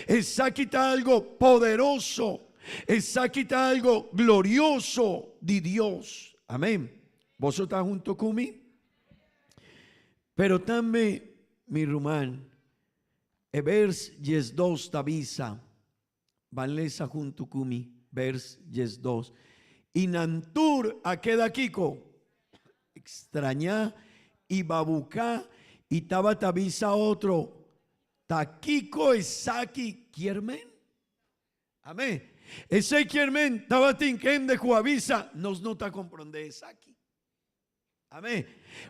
Esaki ta algo poderoso. Esaki ta algo glorioso di Dios. Amén. Boso ta hunto cu mi? Pero tambe, mi ruman, e vers 12 ta bisa, Ban lesa huntu ku mi, vers 12. I nan tur a keda kiko? Ekstrañá i babuká. I tabata bisa otro, Ta kiko esaki kier men? Amén. Esei kier men tabatin hende ku a bisa, Nos no ta komprondé esaki. Amén.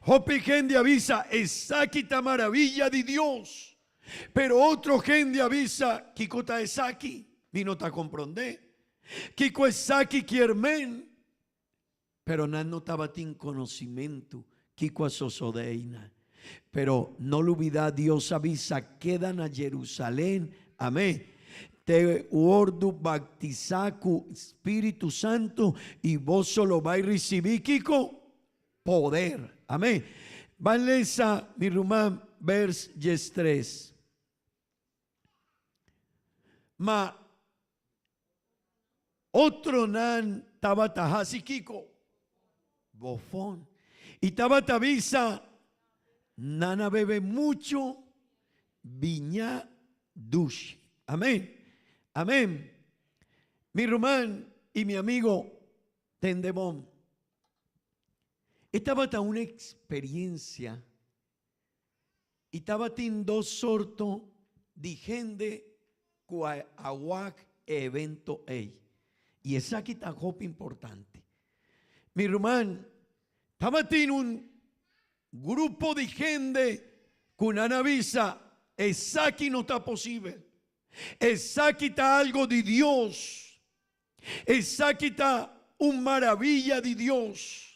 Hopi hende a bisa, Esaki ta maravilla di Dios. Pero otro hende a bisa, Kiko ta esaki? Mi no ta komprondé. Kiko esaki kier men? Pero nan no tabatin conocimentu kico a sosode einan. Pero no lubida Dios a bisa keda na Jerusalén, amén, te wordu baptisa cu Spiritu Santo y boso lo bay ricibi kico? Poder. Amén. Ban lesa mi ruman vers 13. Ma Otronan tabata hasi kiko? Bofon. I tabata bisa, Nan a bebe muchu biña dushi. Amen. Amen. Mi ruman i mi amigo, tende bon. E tabata un experiencia I tabatin dos sorto di hende ku a a wak e evento ei. I esaki ta hopi importante. Mi ruman, tabatin un grupo di hende ku nan a bisa, Esaki no ta posibel. Esaki ta algo di Dios. Esaki ta un maravilla di Dios.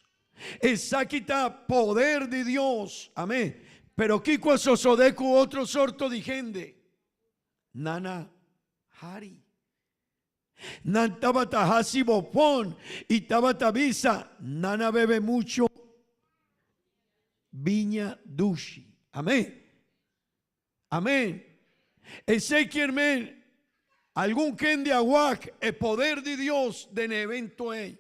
Esaki ta poder di Dios. Amén. Pero kiko a sosode ku otro sorto di hende? Nan a hari. Nan tabata hasi bofon i tabata bisa, Nan a bebe mucho biña dushi. Amén. Amén. Esei kier men algun hende a wak e poder di Dios den e evento ei.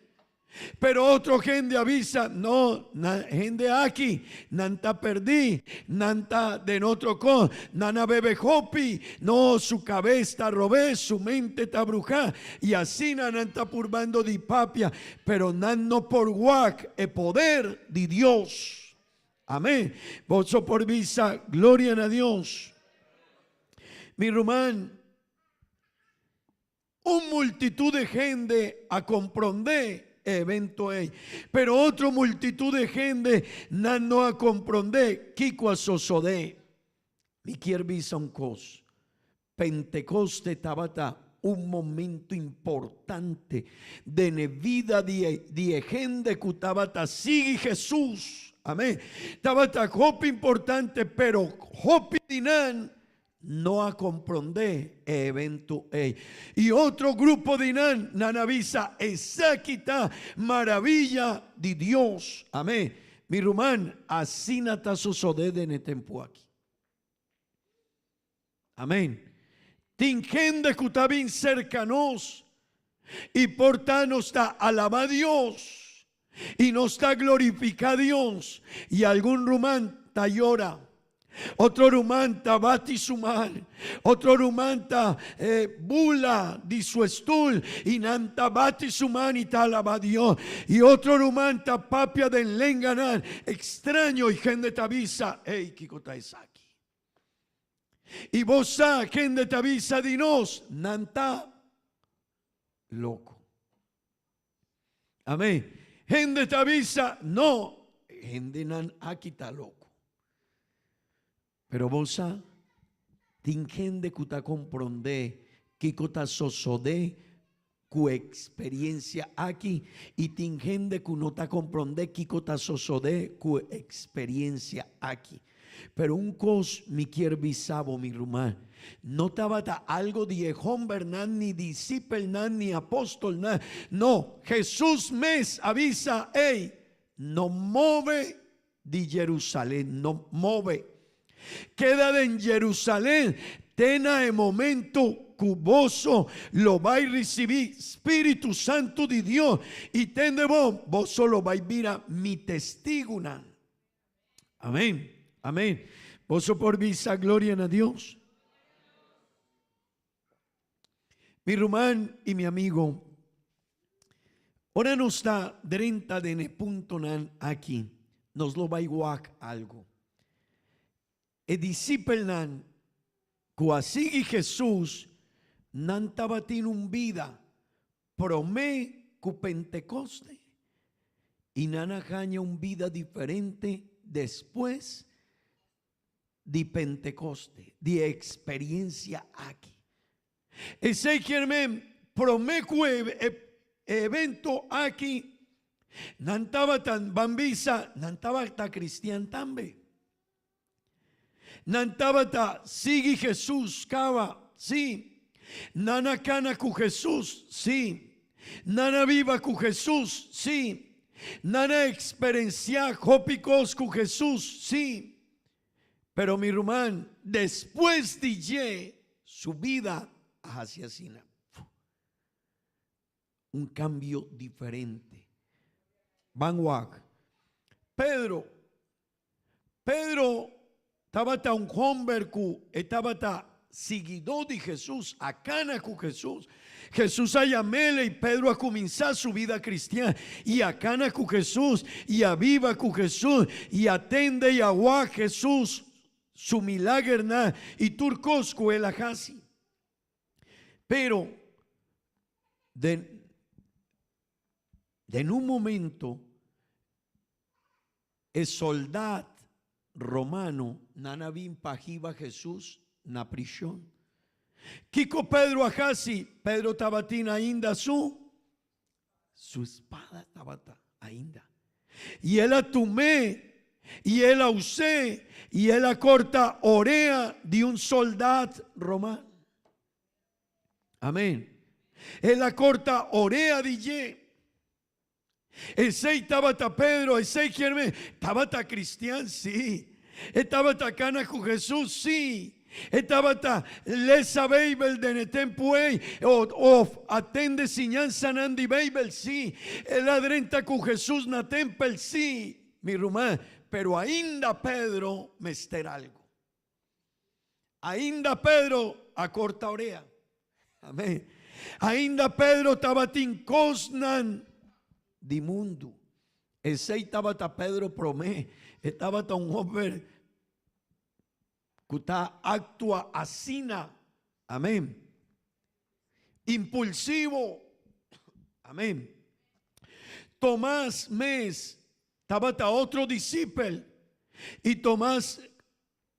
Pero otro hende a bisa, no, na hende aki nan ta perdí, nan ta den otro kos, nan a bebe hopi, no, su kabes ta robes, su mente ta brujá, i asina nan ta purbando di papia, pero nan no por wak e poder di Dios. Amén. Boso por bisa, Gloria na Dios. Mi ruman, un multitud de hende a comprende e evento ei, pero otro multitud de hende nan no a comprende kiko a sosode. Mi kier bisa un kos, Pentekoste tabata un momento importante den e vida di e di e hende ku tabata sigui Hesus. Amén. Tabata hopi importante, pero hopi di nan no a komprondé e evento ei. I otro grupo di nan, nan a bisa, Esaki ta maravilla di Dios. Amén. Mi ruman, asina ta sosodé den e tempu aki. Amén. Tin hende ku ta bin serka nos i por ta nos ta alabá Dios i nos ta glorifiká Dios i algun ruman ta yora. Otro ruman ta bati su man, otro ruman ta bula di su estul i nan ta bati su man i ta alabá Dios. I otro ruman ta papia den lenganan ekstraño i hende ta bisa, Ey, kiko ta esaki? I bo sa kende ta bisa di nos, nan ta loko. Amén. Hende ta bisa, no, hendenan aki ta loko. Pero bo sa, tin hende ku ta komprondé kiko ta sosodé ku e eksperensia aki i tin hende ku no ta komprondé kiko ta sosodé ku e eksperensia aki. Pero un kos mi kier bisa bo, mi ruman, no tabata algo di e hombernan ni disipelnan ni apostolnan, no, Hesus mes a bisa, Ey, no move di Jerusalén, no move. Keda den Jerusalén te na e momento ku boso lo bai risibí Spiritu Santu di Dios, i tende bon, boso lo bai bira mi testigunan. Amén, amén. Boso por bisa gloria na Dios. Mi ruman i mi amigo, ora nos ta drenta den e puntonan aki, nos lo bai wak algo. E disipelnan ku a sigui Hesus, nan tabatin un bida promé ku Pentekoste i nan a haña un bida diferente despues di Pentekoste, di e eksperiensia aki. Esei kier men promé ku e evento aki, nan tabata, ban bisa, nan tabata kristian tambe. Nan tabata sigui Hesus kaba, sí. Nan a kana ku Hesus, sí. Nan a biba ku Hesus, sí. Nan a eksperensiá hopi kos ku Hesus, sí. Pero mi ruman, despues di dje, su bida a hasi asina. Un kambio diferente. Ban wak. Pedro Pedro tabata un homber ku e tabata siguidó di Hesus, a kana ku Hesus. Hesus a yam'el i Pedro a kuminsá su bida kristian i a kana ku Hesus i a biba ku Hesus i a tende i a wak Hesus su milagernan i tur kos ku el a hasi. Pero den den un momento E soldat romano nan a bin pa hiba Hesus na prishon. Kiko Pedro a hasi? Pedro tabatin ainda su su spada tabata ainda. I el a tum'é i el a us'é i el a korta orea di un soldat romano. Amen. El a korta orea di dje. Esei tabata Pedro, esei kier men, tabata cristian, sí. E tabata cana cu Jesus, sí. E tabata lesa Bijbel den e tempu ei, of atende siñansanan di Bijbel, sí. El a drenta cu Jesus na tempel, sí, mi ruman. Pero ainda Pedro mester algo. Ainda Pedro a corta orea. Amén. Ainda Pedro tabatin cosnan di mundu. Esey tabata Pedro promé. E tabata un homber cu ta actua asina. Amén. Impulsivo. Amén. Tomás mes tabata otro disipel. Y Tomás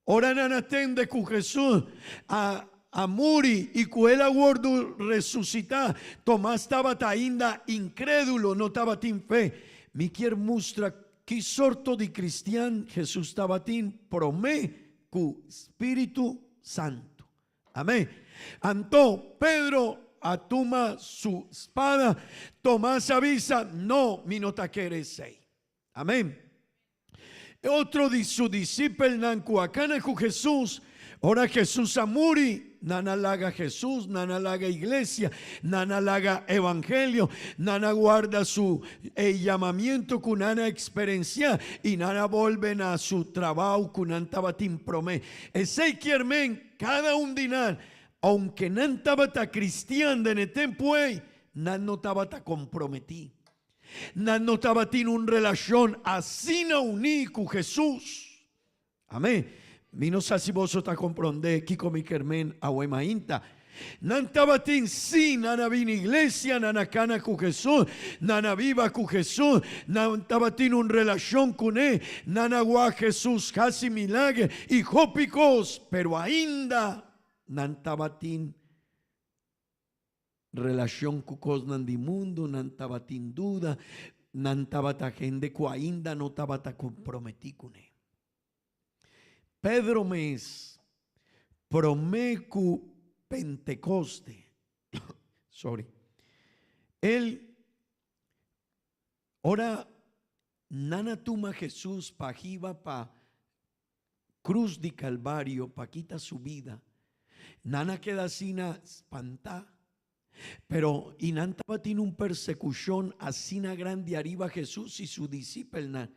Ora nan a tende ku Hesus a a muri i ku el a wòrdu resusitá, Tomas tabata ainda inkrédulo, no tabatin fe. Mi kier mustra ki sorto di kristian Hesus tabatin promé ku spiritu santu. Amén. Anto Pedro a tuma su spada. Tomas a bisa, No, mi no ta kere esei. Amén. E otro di su disipelnan ku a kana ku Hesus, ora Hesus a muri, nan a laga Hesus, nan a laga iglesia, nan a laga evangelio, nan a warda su e yamamiento ku nan a eksperensiá i nan a bolbe na su trabou ku nan tabatin promé. Esei kier men kada un di nan, ounke nan tabata kristian den e tempu ei, nan no tabata komprometí. Nan no tabatin un relashon asina uní ku Hesus. Amén. Mi no sa si boso ta komprondé kiko mi ker men awe mainta. Nan tabatin, sí, nan a bini iglesia, nan a kana ku Hesus, nan a biba ku Hesus, nan tabatin un relashon kuné, nan a wak Hesus hasi milager i hopi kos, pero ainda nan tabatin Relashon ku kosnan di mundu, nan tabatin duda, nan tabata hende ku ainda no tabata komprometí kuné. Pedro mes, promé ku Pentekoste, sorry, el ora nan a tuma Hesus pa hiba pa Cruz di Calvario pa kita su bida. Nan a keda asina spantá. Pero i nan tabatin un persecucion asina grandi ariba Jesús i su disipelnan.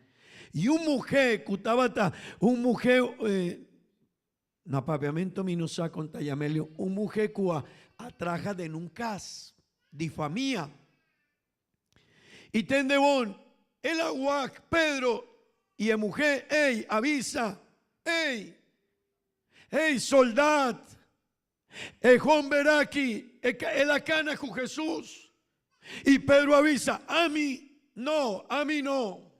I un muhé cu tabata un muhé, na papiamento mi no sa con ta yam'el, un muhé cu a traha den un cas di famia. I tende bon, el a wak Pedro i e muhé ei a bisa, Ey! Hey, soldat, e homber aki, el a kana ku Hesus. I Pedro a bisa, Ami no, ami no.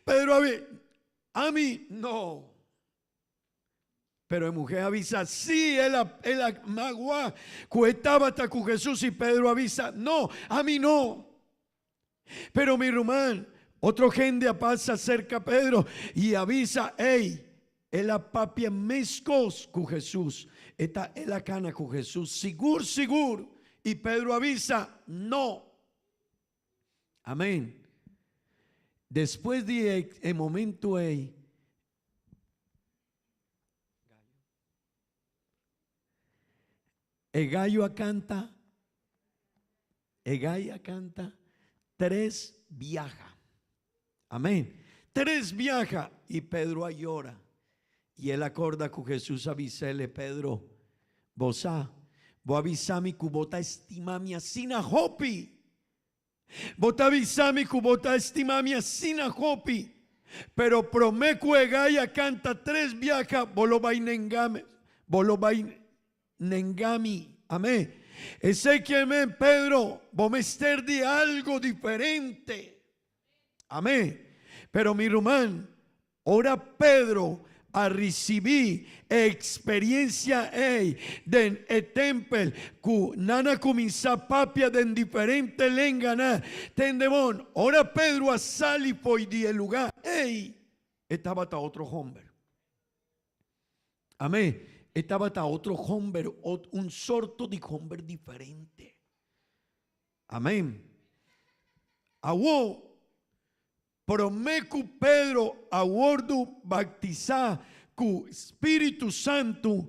Pedro a bisa, Ami no. Pero e muhé a bisa, Sí, el a, el a magua ku e tabata ku Hesus. I Pedro a bisa, No, ami no. Pero mi ruman, otro hende a pasa serka Pedro i a bisa, Ey, el a papia meskos ku Hesus. E ta el a kana ku Hesus, sigur, sigur. I Pedro a bisa, No. Amén. Despues di e momento ey, e gayo a canta, e gayo a canta tres biaha. Amén. Tres biaha y Pedro a yora. Y el a corda cu Jesús a bisele, Pedro, bo sa, bo a bisa mi cu bo ta estima mi asina hopi. Bo ta bisa mi ku bo ta stima mi asina hopi, pero promé ku e gaya kanta tres biaha bo lo bai nenga mi, bo lo bai nenga mi. Amén. Esei ke men, Pedro, bo mester di algo diferente. Amén. Pero mi ruman, Ora Pedro a risibí e eksperensia ei den e tèmpel ku nan a kuminsá papia den diferente lenganan, tende bon, ora Pedro a sali fo'i di e lugá ei, e tabata otro hòmber. Amén. E tabata otro hòmber, un sorto di hòmber diferente. Amén. Awor, Promé ku Pedro a wòrdu baktisá ku spiritu santu,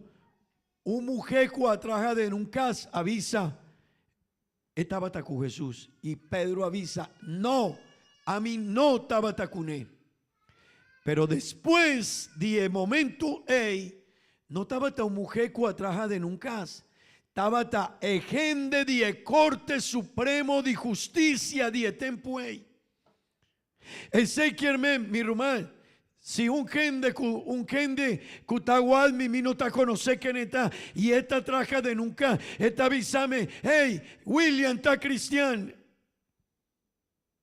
un muhé ku a traha den un kas a bisa, E tabata ku Hesus. I Pedro a bisa, No, ami no tabata kuné. Pero despues di e momentu ei, no tabata un muhé ku a traha den un kas, tabata e hende di e Korte Supremo di Hustisia di e tempu ei. Esei kier men, mi ruman, si un hende ku un hende ku ta igual mi, mi no ta konosé ken e ta, i e ta traha den un ka, e ta bisa mi, Hey, William ta kristian.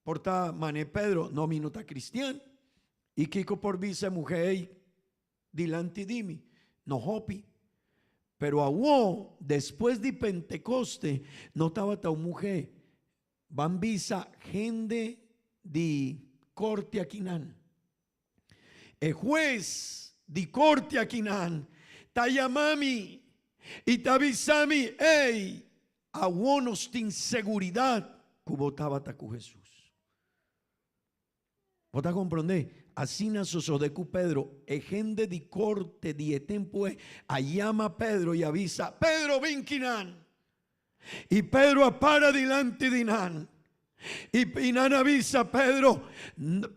Por ta man'é Pedro, No, mi no ta kristian. I kiko por bisa e muhé ei dilanti di mi? No hopi. Pero awor, despues di Pentekoste, no tabata un muhé. Ban bisa hende di korte akinan. E hues di korte akinan ta yama mi i ta bisa mi, Ey, awor nos tin seguridat ku bo tabata ku Hesus. Bo ta komprondé? Asina sosodé ku Pedro. E hende di korte di e tempu ei a yama Pedro i a bisa, Pedro, bin kinan! I Pedro a para dilanti di nan. I nan a bisa Pedro,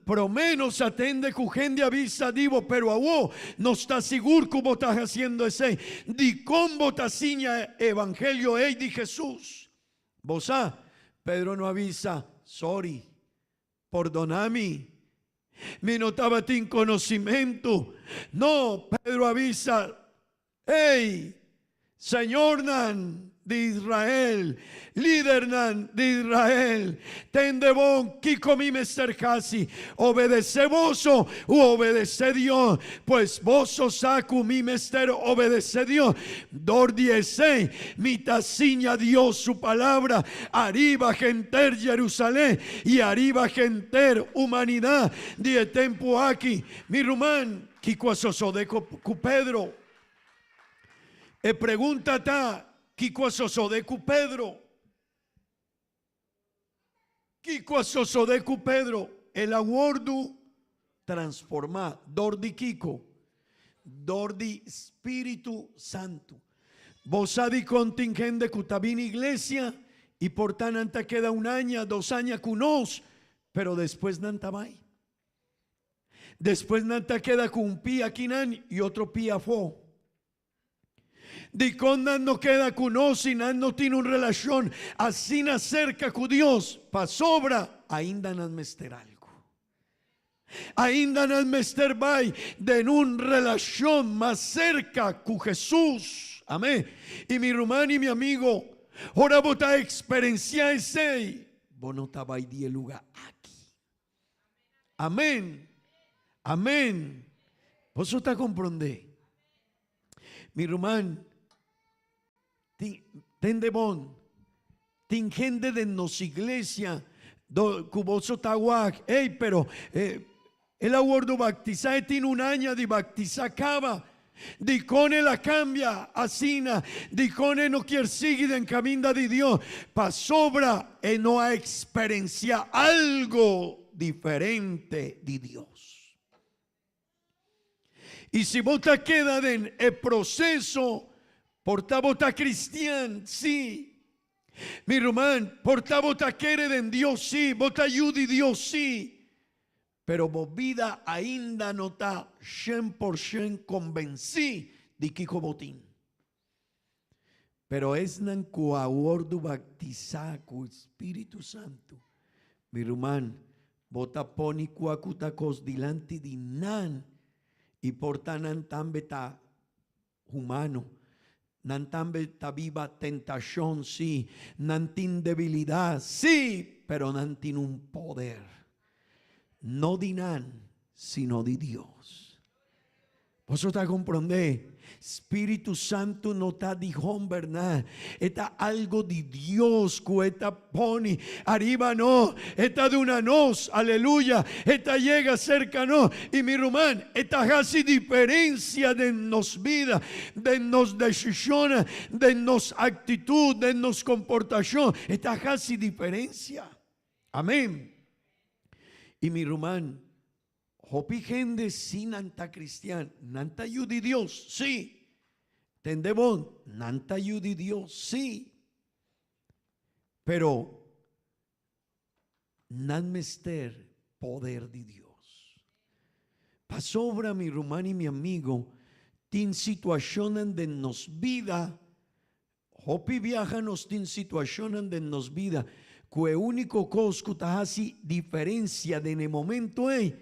Promé nos a tende ku hende a bisa di bo, pero awor nos ta sigur ku bo ta hasiendo esei. Dikon bo ta siña e evangelio ei di Hesus? Bo sa, Pedro no a bisa, Sori. Pordona mi, mi no tabatin conocimentu. No, Pedro a bisa, Ey, señornan di Israel, lidernan di Israel, tende bon kico mi mester haci, obedece boso u obedece Dios? Pues boso sa cu mi mester obedece Dios. Dor di esei mi ta siña Dios su palabra ariba henter Jerusalén i ariba henter humanidat di e tempu aki. Mi ruman, kiko a sosode ku Pedro? E pregunta ta, kiko a sosode ku Pedro? Kiko a sosode ku Pedro? El a wòrdu transformá. Dor di kiko? Dor di Spiritu Santu. Bo sa dikon tin hende ku ta bini iglesia i por ta nan ta keda un aña, dos aña ku nos, pero despues nan ta bai. Despues nan ta keda ku un pia akinan i otro pia afó. Dikon nan no keda ku nos si nan no tin un relashon asina serka ku Dios? Pasobra ainda nan mester algu. Ainda nan mester bai den un relashon mas serka ku Hesus. Amén. I mi ruman i mi amigo, ora bo ta eksperensiá esei, bo no ta bai di e lugá aki. Amén. Amén. Boso ta komprondé? Mi ruman, tin, tende bon, tin hende den nos iglesia do, ku boso ta wak, ey, pero eh, el a wordo baptisá, e tin un aña di baptisá kaba. Dikon el a kambia asina? Dikon e no kier sigui den kaminda di Dios? Pasobra e no a eksperensiá algo diferente di Dios. I si bo ta keda den e proseso, por ta bo ta kristian, sí. Mi ruman, por ta bo ta kere den Dios, sí. Bo ta yu di Dios, sí. Pero bo bida ainda no ta shen por shen konbensí di kiko bo tin. Pero esnan ku a wòrdu baktisá ku Spiritu Santu, mi ruman, bo ta pone kua ku ta kos dilanti di nan, i por ta nan tambe ta humano. Nan tambe ta biba tentashon, sí, nan tin debilidat, sí, pero nan tin un poder, no di nan, sino di Dios. Boso ta komprondé? Spiritu Santu no ta di hombernan, e ta algo di Dios ku e ta pone ariba nos, e ta duna nos, aleluya, e ta yega serka nos. I mi ruman, e ta hasi diferensia den nos bida, den nos desishonnan, den nos aktitut, den nos komportashon, e ta hasi diferensia. Amen. I mi ruman, Hopi hende si nan ta cristian, nan ta yu di Dios, si. Tende bon, nan ta yu di Dios, si. Pero nan mester poder di Dios. Pasobra, mi ruman i mi amigo, tin situacionnan den nos bida. Hopi biaha nos tin situashonnan den nos bida ku e úniko kos ku ta hasi diferensia den e momento ei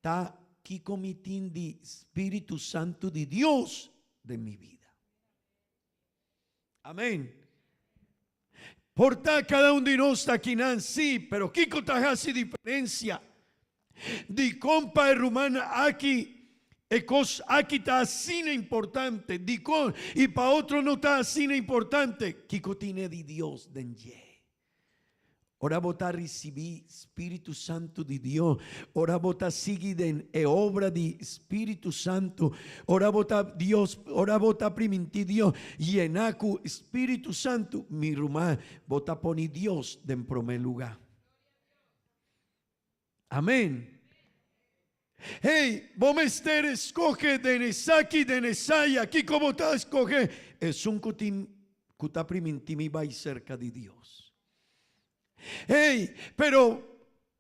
ta kiko mi tin di spiritu santu di Dios den mi bida. Amén. Por ta kada un di nos ta akinan, sí, pero kiko ta hasi diferensia? Dikon pa e ruman aki e kos aki ta asina importante? Dikon i pa otro no ta asina importante? Kiko tin e di Dios den dje? Ora bo ta risibí spiritu santu di Dios, ora bo ta sigui den e obra di spiritu santu, ora bo ta Dios, ora bo ta primintí Dios yená ku spiritu santu, mi ruman, bo ta pone Dios den promé lugá. Amen. Hey, bo mester escoge den esaki, den esaya. Kico bo ta escoge? Esun cu tin, cu ta priminti mi bay cerca di Dios. Hey, pero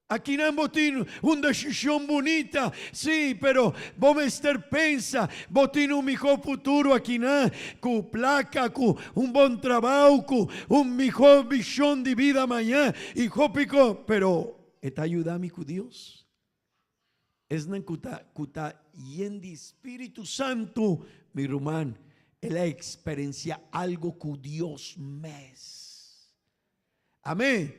akinan bo tin un decision bunita. Sí, pero bo mester pensa, bo tin un miho futuro akinan, cu placa, cu un bon trabao, cu un miho vision di bida maña y hopi cos, pero E ta yuda mi ku Dios. Esnan ku ta ku ta yen di Spiritu Santu, mi ruman, el a eksperensiá algo ku Dios mes. Amén.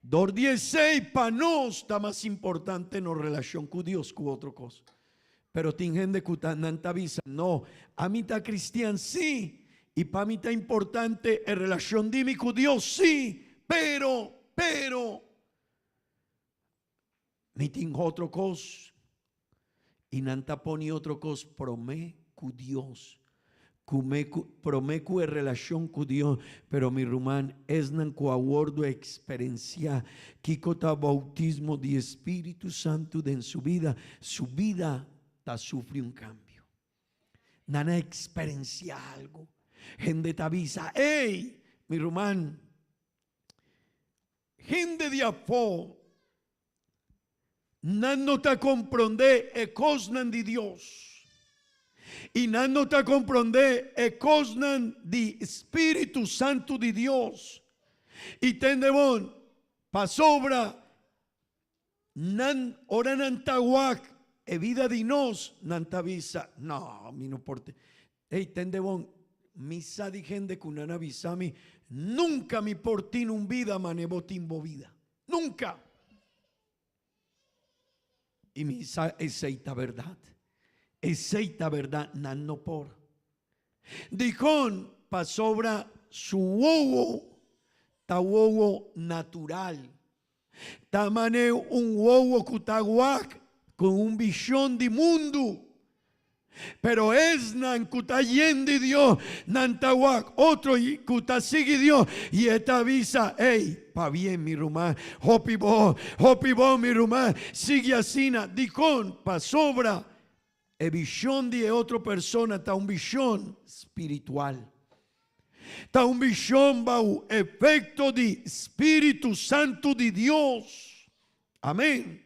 Dor di esei, pa nos ta mas importante nos relashon ku Dios ku otro kos. Pero tin hende ku ta nan ta bisa, No, ami ta kristian, sí, i pa mi ta importante e relashon di mi ku Dios, sí, pero, pero, Mi tin otro kos. I nan ta pone otro kos promé ku Dios, ku me ku promé ku e relashon ku Dios. Pero mi ruman, esnan ku a wòrdu eksperensiá kiko ta boutismo di e Spiritu Santu den su bida, su bida ta sufri un kambio. Nan a eksperensiá algu. Hende ta bisa, Ey, mi ruman, Hende di afó, nan no ta komprondé e kosnan di Dios, i nan no ta komprondé e kosnan di Spiritu Santu di Dios. I tende bon, pasobra. Nan, ora nan ta wak e bida di nos, nan ta bisa, No, mi no por te. Ey, tende bon, mi sa di hende ku nan a bisa mi, Nunka mi por tin un bida mane bo tin bo bida. Nunka! I mi sa esei ta bèrdat. Esei ta bèrdat, nan no por. Dikon? Pasobra su wowo ta wowo natural. Ta manera un wowo ku ta wak ku un vishon di mundu. Pero esnan ku ta yen di Dios, nan ta wak otro ku ta sigui Dios i e ta bisa, Ey, pabien mi ruman, hopi bon, hopi bon mi ruman, sigui asina. Dikon? Pasobra e vishon di e otro persona ta un vishon spiritual. Ta un vishon bou efekto di spiritu santu di Dios. Amén.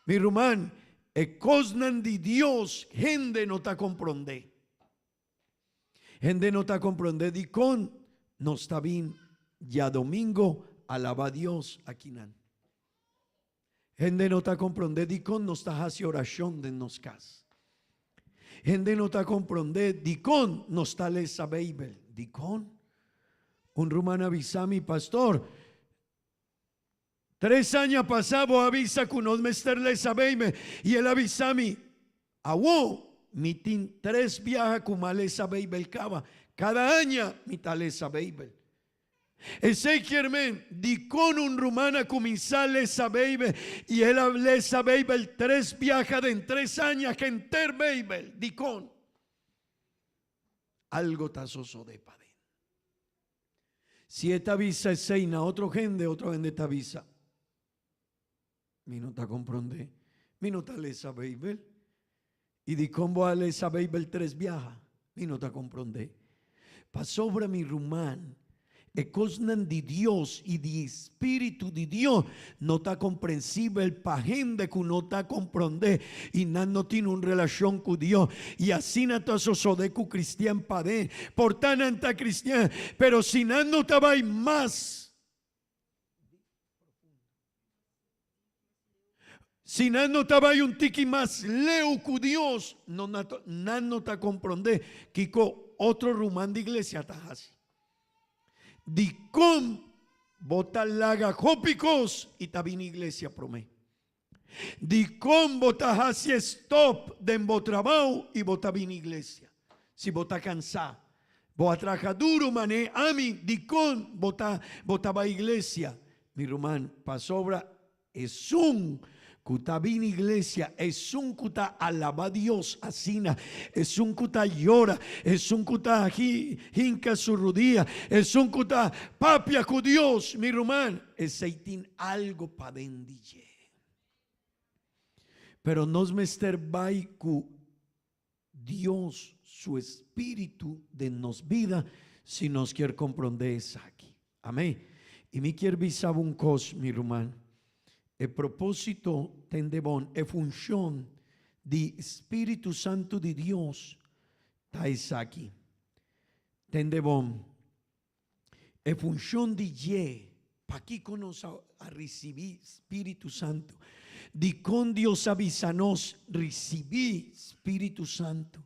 Mi ruman, e kosnan di Dios hende no ta komprondé. Hende no ta komprondé dikon nos ta bin djadomingo alabá Dios akinan. Hende no ta komprondé dikon nos ta hasi orashon den nos kas. Hende no ta komprondé dikon nos ta lesa Beibel. Dikon? Un ruman a bisa mi, Pastor, Tres aña pasá bo a bisa ku nos mester lesa Beibel i el a bisa mi, Awor mi tin tres biaha ku m'a lesa Beibel kaba. Kada aña mi ta lesa Beibel. Esei kier men dikon un ruman a kuminsá lesa Beibel i el a lesa Beibel tres biaha den tres aña henter Beibel. Dikon? Algo ta sosodé paden. Si e ta bisa esei na otro hende, otro hende ta bisa, Mi no ta komprondé, mi no ta lesa Beibel. I dikon bo a lesa Beibel tres biaha? Mi no ta komprondé. Pasobra mi ruman, e kosnan di Dios i di Spiritu di Dios no ta komprensibel pa hende ku no ta komprondé i nan no tin un relashon ku Dios. I asina ta sosodé ku kristian paden. Por ta nan ta kristian, pero si nan no ta bai mas Si nan no ta bai un tiki mas leu ku Dios, no nan no ta komprondé kiko otro ruman di iglesia ta hasi. Dikon bo ta laga hopi kos i ta bini iglesia promé? Dikon bo ta hasi stòp den bo trabou i bo ta bini iglesia? Si bo ta kansá, bo a traha duru manera ami, dikon bo ta bo ta bai iglesia? Mi ruman, pasobra Esun ku ta bini iglesia, esun ku ta alabá Dios asina, esun ku ta yora, esun ku ta hinka su rudia, esun ku ta papia ku Dios, mi ruman, esei tin algo paden di dje. Pero nos mester bai ku Dios su espíritu den nos bida si nos kier comprende esaki. Amén. Y mi kier bisa bo un cos, mi ruman. E propósito tende bon, e funcion di Spiritu Santu di Dios ta esaki. Tende bon. E funcion di dje, pakiko nos a ricibi Spiritu Santu? Dikon Dios a bisa nos ricibi Spiritu Santu?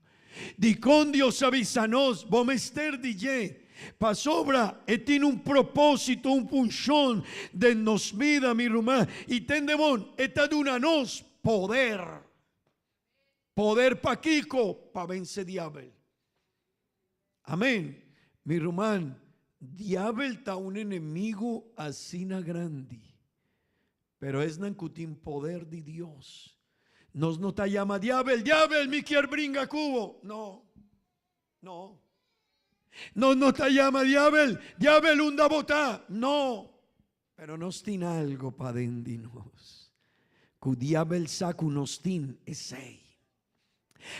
Dikon Dios a bisa nos bo mester di dje? Pasobra e tin un proposito, un funcion den nos bida, mi ruman, y tende bon, e ta duna nos poder. Poder pakiko? Pa vence diabel. Amén. Mi ruman, diabel ta un enemigo asina grandi, pero esnan cu tin poder di Dios. Nos no ta yama diabel, diabel mi kier bringa cu bo. No, no. Nos no ta yama diabel, diabel unda bo ta. No. Pero nos tin algo paden di nos, cu diabel sa cu nos tin esey.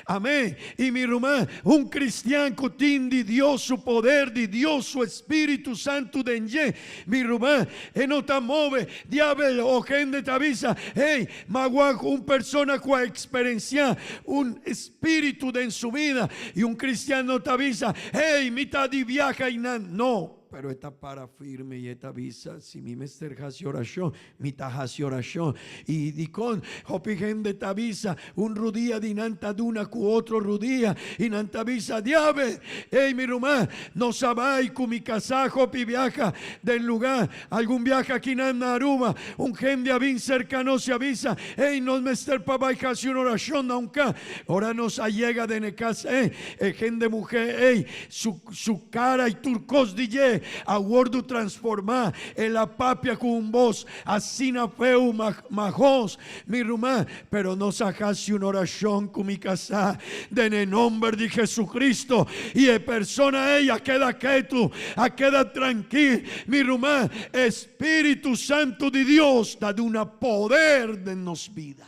Amén. Y mi ruman, un cristian cu tin di Dios su poder, di Dios su Espíritu Santo den dje, mi ruman, e no ta move. Diabel o hende ta bisa, hey, ma wak un persona cu a experencia un espíritu den su vida. Y un cristian no ta bisa, hey, mi ta di viaha y nan. No. Pero e ta para firme i e ta bisa, Si mi mester hasi orashon, mi ta hasi orashon. I dikon hopi hende ta bisa, Un rudia di nan ta duna ku otro rudia, i nan ta bisa, Diabel! Ey, mi ruman, nos a bai ku mi kasá hopi biaha den lugá. Algun biaha akinan na Aruba, un hende a bin serka nos i a bisa, Ey, nos mester pa bai hasi un orashon na un kas. Ora nos a yega den e kas ey, e hende muhé ey, su su kara i tur kos di dje a wòrdu transformá. El a papia ku un bos asina feu, mahos, mi ruman, pero nos a hasi un orashon ku mi kasá den e nomber di Jesucristo i e persona ei a keda ketu, a keda trankil. Mi ruman, e Spiritu Santu di Dios ta duna poder den nos bida.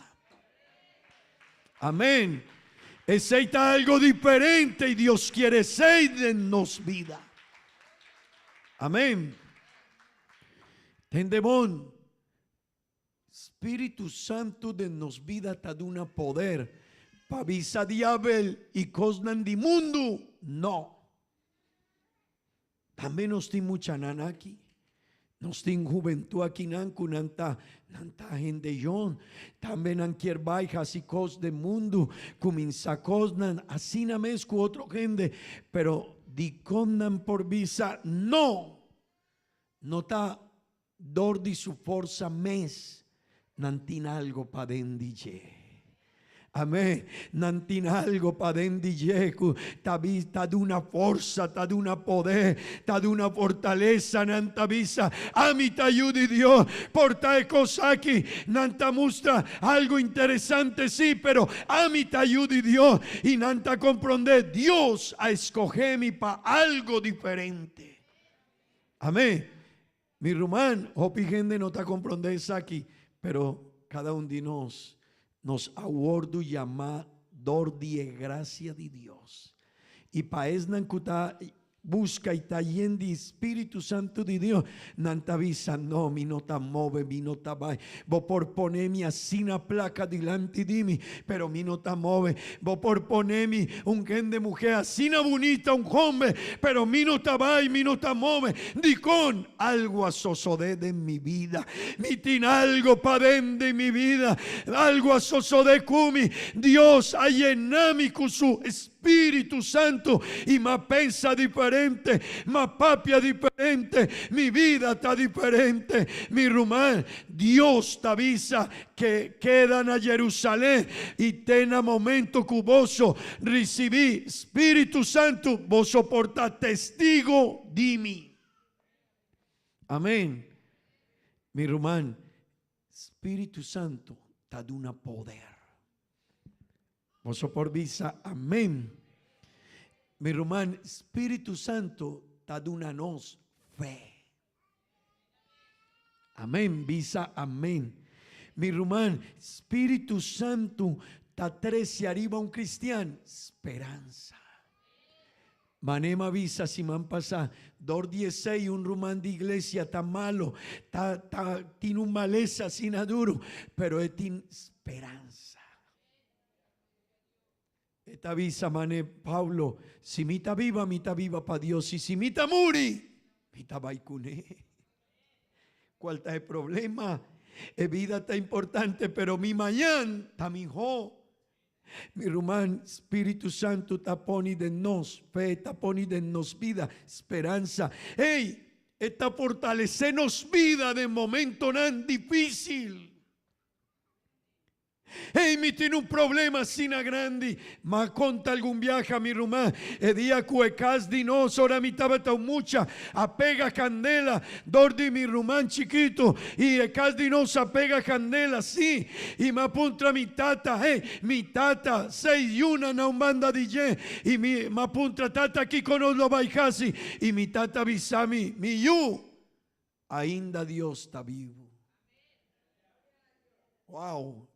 Amén. Esei ta algo diferente i Dios kier esei den nos bida. Amén. Tende bon. Spiritu Santu den nos bida ta duna poder pa bisa diabel i kosnan di mundu no. Tambe nos tin muchanan aki. Nos tin hubentud akinan ku nan ta nan ta hende yon. Tambe nan kier bai hasi kos den mundu, kuminsá kosnan asina mes ku otro hende, pero dikon nan por bisa no? No ta Dor di su forsa mes nan tin algo paden di dje. Amén. Nan tin algo paden di dje ku ta ta duna forsa, ta duna poder, ta duna fortalesa. Nan ta bisa, Ami ta yu di Dios. Por ta e kos aki nan ta mustra algo interesante sí, pero ami ta yu di Dios. I nan ta komprondé, Dios a eskohé mi pa algo diferente. Amén. Mi ruman, hopi hende no ta comprende esaki, pero cada un di nos, nos a wordu yama dor di e gracia di Dios. Y pa esnan cu ta busca y ta yen di Spiritu Santo di Dios, nan ta bisa, No, mi no ta move, mi no ta bay. Bo por pone mi asina placa dilanti di mi, pero mi no ta move. Bo por pone mi un hende muhé asina bunita, un homber, pero mi no ta bai, mi no ta move. Dikon? Algu a sosodé den mi bida. Mi tin algu paden den mi bida. Algu a sosodé ku mi. Dios a yena mi ku su Spiritu Santu i m'a pensa diferente, m'a papia diferente, mi bida ta diferente. Mi ruman, Dios ta bisa Ke keda na Jerusalén i te na momento ku boso risibí Spiritu Santu, boso por ta testigo di mi. Amén. Mi ruman, Spiritu Santu ta duna poder. Boso por bisa amén. Mi ruman, Spiritu Santu ta duna nos fe. Amén, bisa amén. Mi ruman, Spiritu Santu ta trece ariba un cristian speransa. Manema bisa siman pasá, dor di esei un ruman di iglesia ta malo, ta, ta, tin un malesa asina duru, pero e tin speransa. E ta bisa mane Pablo, Si mi ta biba, mi ta biba pa Dios, i si mi ta muri, mi ta bai kuné. Kual ta e problema? E bida ta importante, pero mi mañan ta mihó. Mi ruman, Spiritu Santu ta poni den nos fe, ta poni den nos bida speransa. Ey, e ta fortalesé nos bida den momentonan difísil. Ey, mi tin un problema asina grandi. M'a konta algun biaha mi ruman, e dia ku e kas di nos ora mi tabata un mucha a pega kandela dor di mi ruman chikitu i e kas di nos a pega kandela, sí, i m'a puntra mi tata, hey, mi tata, seis yuna na un banda di dje, i mi m'a puntra, Tata, kiko nos lo bai hasi? I mi tata a bisa mi, Mi yu, Ainda Dios ta bibu. Wow!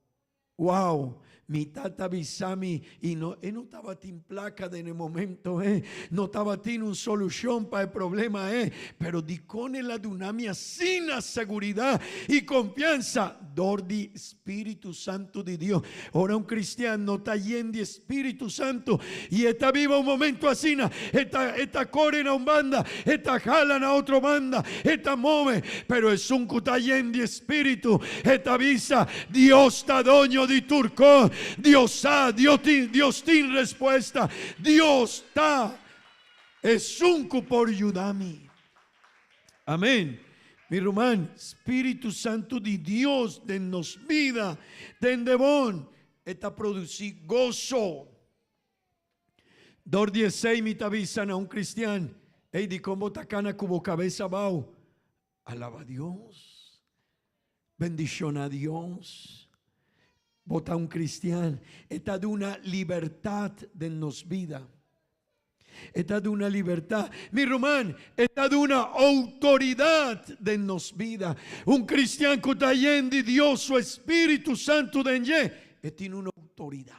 Wow, mi tata bisa mi y no e no tabatin placa den e momento e, no tabatin un solucion pa e problema e, pero dicon el a duna mi asina seguridad y confianza? Dor di Spiritu Santo di Dios. Ora un cristian no ta yen di Spiritu Santo y e ta biba un momento asina, e ta e ta core na un banda, e ta hala na otro banda, e ta move, pero esun cu ta yen di Spiritu, e ta bisa, Dios ta doño di tur cos, Dios sa, Dios tin, Dios tin respuesta, Dios ta esun cu por yuda mi. Amén. Mi ruman, Spiritu Santu di Dios den nos bida, den debon, e ta produci goso. Dor di esei mi ta bisa na un cristian, Ey, dicon bo ta cana cu bo cabes abao? Alaba Dios. Bendiciona Dios. Bo ta un cristian. E ta duna libertad den nos bida. E ta duna libertad. Mi ruman, e ta duna autoridad den nos bida. Un cristian cu ta yen di Dios su Espíritu Santo den dje, e tin un autoridad.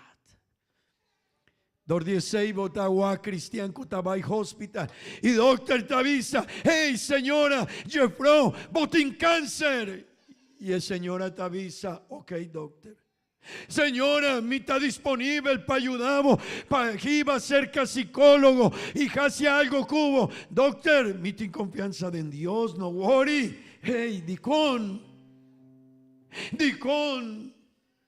Dor di esei bo ta wak cristian cu ta bai hospital y dokter ta bisa, Hey señora, jefrouw, bo tin cancer. Y e señora ta bisa, Ok dokter. Señora, mi ta disponibel pa yuda bo, pa hiba cerca psicólogo y haci algo cu bo. Dokter, mi tin confianza den Dios, no worry. Hey, dicon? Dicon?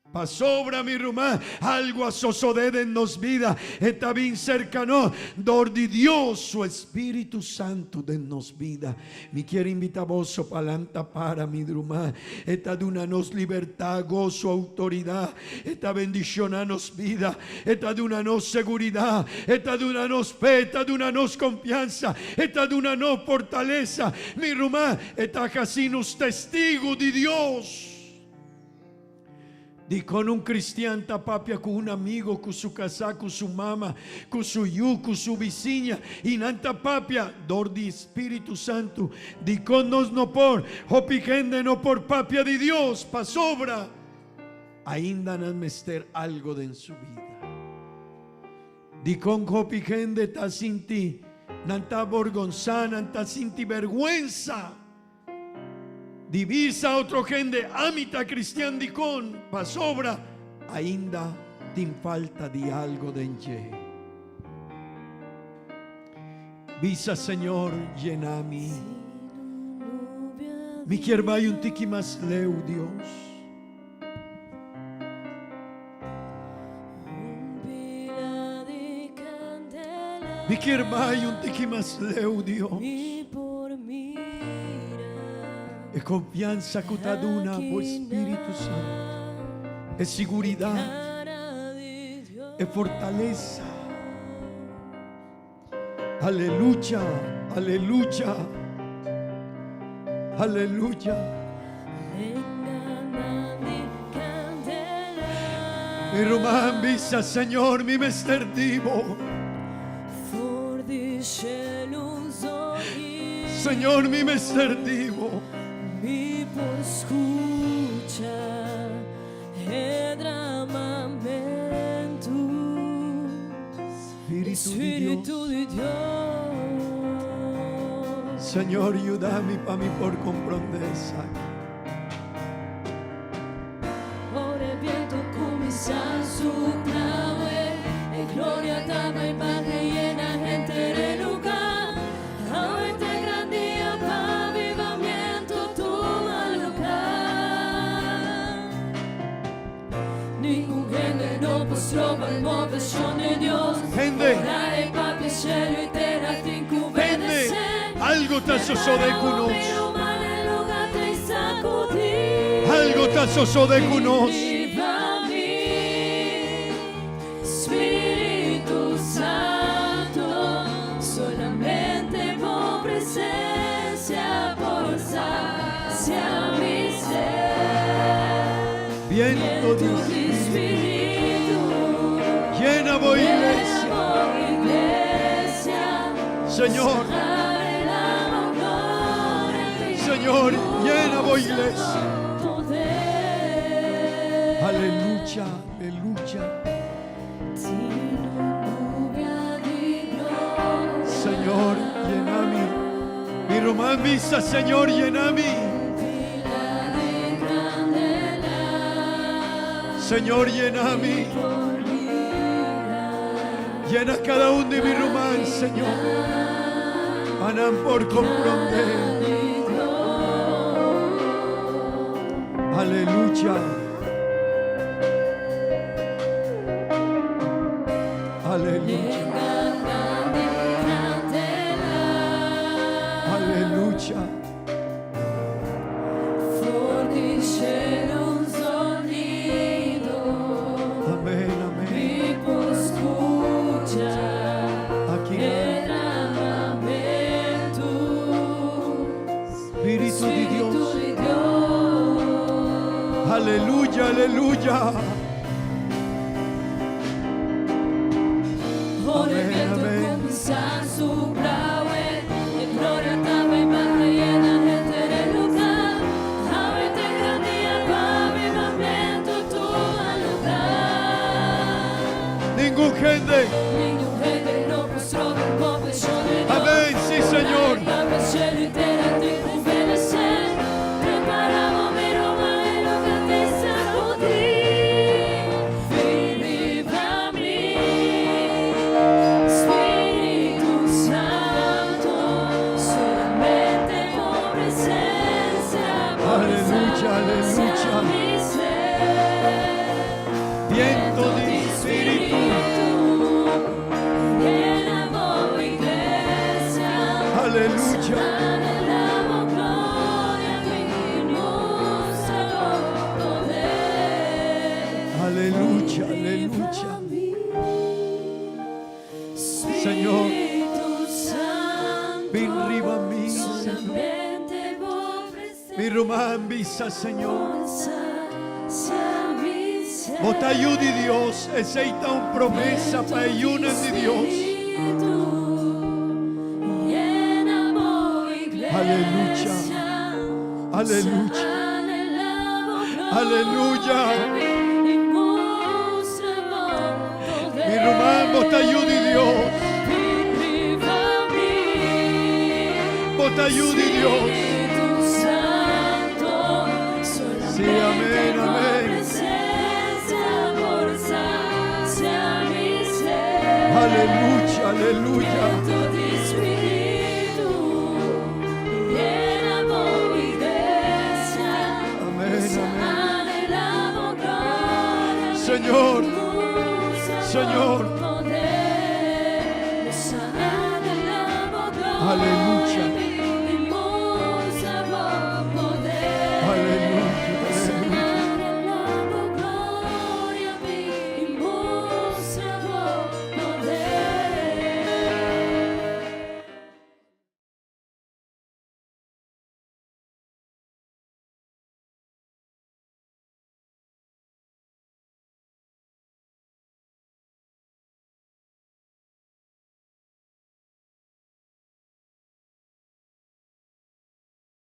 Pasobra, mi ruman, algu a sosodé den nos bida, e ta bin serka nos dor di Dios su Espíritu Santu den nos bida. Mi kier invitá boso pa lanta para, mi ruman. E ta duna nos libertad, goso, outoridat. E ta bendishoná nos bida. E ta duna nos seguridat. E ta duna nos fe. E ta duna nos konfiansa. E ta duna nos fortalesa. Mi ruman, e ta hasi nos testigu di Dios. Dikon un kristian ta papia ku un amigo, ku su kasá, ku su mama, ku su yu, ku su bisiña, i nan ta papia dor di spiritu santu? Dikon nos no por? Hopi hende no por papia di Dios pasobra ainda nan mester algo den su bida. Dikon hopi hende ta sinti nan ta aborgonsá, nan ta sinti bèrgwensa? Di bisa otro hende, Ami ta cristian dicon? Pasobra ainda tin falta di algo den dje. Bisa, Señor, yena mi. Mi kier bai un tiki mas leu, Dios. Mi kier bai un tiki mas leu, Dios. E confianza cu ta duna bo Spiritu Santo, e siguridad, e fortaleza. Aleluya, aleluya, aleluya. Mi ruman bisa, Señor, mi mester di bo. Señor, mi mester di bo. Spiritu di Dios. Señor, yuda mi pa mi por comprende esaki. Ora e biento cuminsa supla e gloria ta bay baha yena henter e lugar. Awe ta e gran dia pa avivamiento tuma lugar. Ningun hende no por stroba e moveshon di Dios. Hende. Ora e papia shelu i tera tin ku Hende, obedesé. algo ta sosodé ku Prepara nos. hopi ruman e lugá ta i sakudí. Algo ta sosodé ku nos. Riba mi, Spiritu Santo, solamente bo presensia por sacia mi sed. Viento di Spiritu, Llena bo iglesia. Señor. Señor, llena bo iglesia. Aleluya. Aleluya, aleluya. Señor, llena mi. Mi ruman bisa, Señor, llena mi. Señor, llena mi. Llena cada uno de mi ruman, Señor. Pa nan por comprende. Aleluya. Aleluya. Aleluya. For di shelu un zonido. Amén, amén. Mi por skucha. Aki. Derramamentu. Espíritu de Espíritu Dios. di Dios. Aleluya, aleluya. Ora Amén, bientu amén. kuminsá supla, e gloria ta bai baha yena henter e lugá. Awe ta e gran dia pa avivamentu tuma lugá. Ningun hende. Ningun hende no por stroba e moveshon di Dios. Amén, sí, Señor. Papia, shelu i tera tin ku obedesé. Prepará bo, mi ruman, e lugá ta sakudí. Bin riba mi. Spiritu Santu, solamente bo presensia. Aleluya, aleluya. Viento de Espíritu. Llena bo iglesia. Aleluya. Anhelamos gloria y mustra poder. Aleluya, aleluya. Señor, Spiritu Santu, Bin riba mi, Señor. solamente bo Mi ruman bisa, Señor. presensia. Bo ta yu di Dios, esei ta un promesa pa e yunan di Dios. Llena bo iglesia. Aleluya. Aleluya. Aleluya. Mi ruman, bo ta yu di Dios. Bo ta yu di Dios. Sí, amén, amén. Presensia por sasia mi ser. Aleluya, aleluya. Viento di Spiritu, llena bo iglesia. Amén, amén. Anhelamos gloria. Señor, Señor. Poder. Nos anhelamos gloria. Aleluya.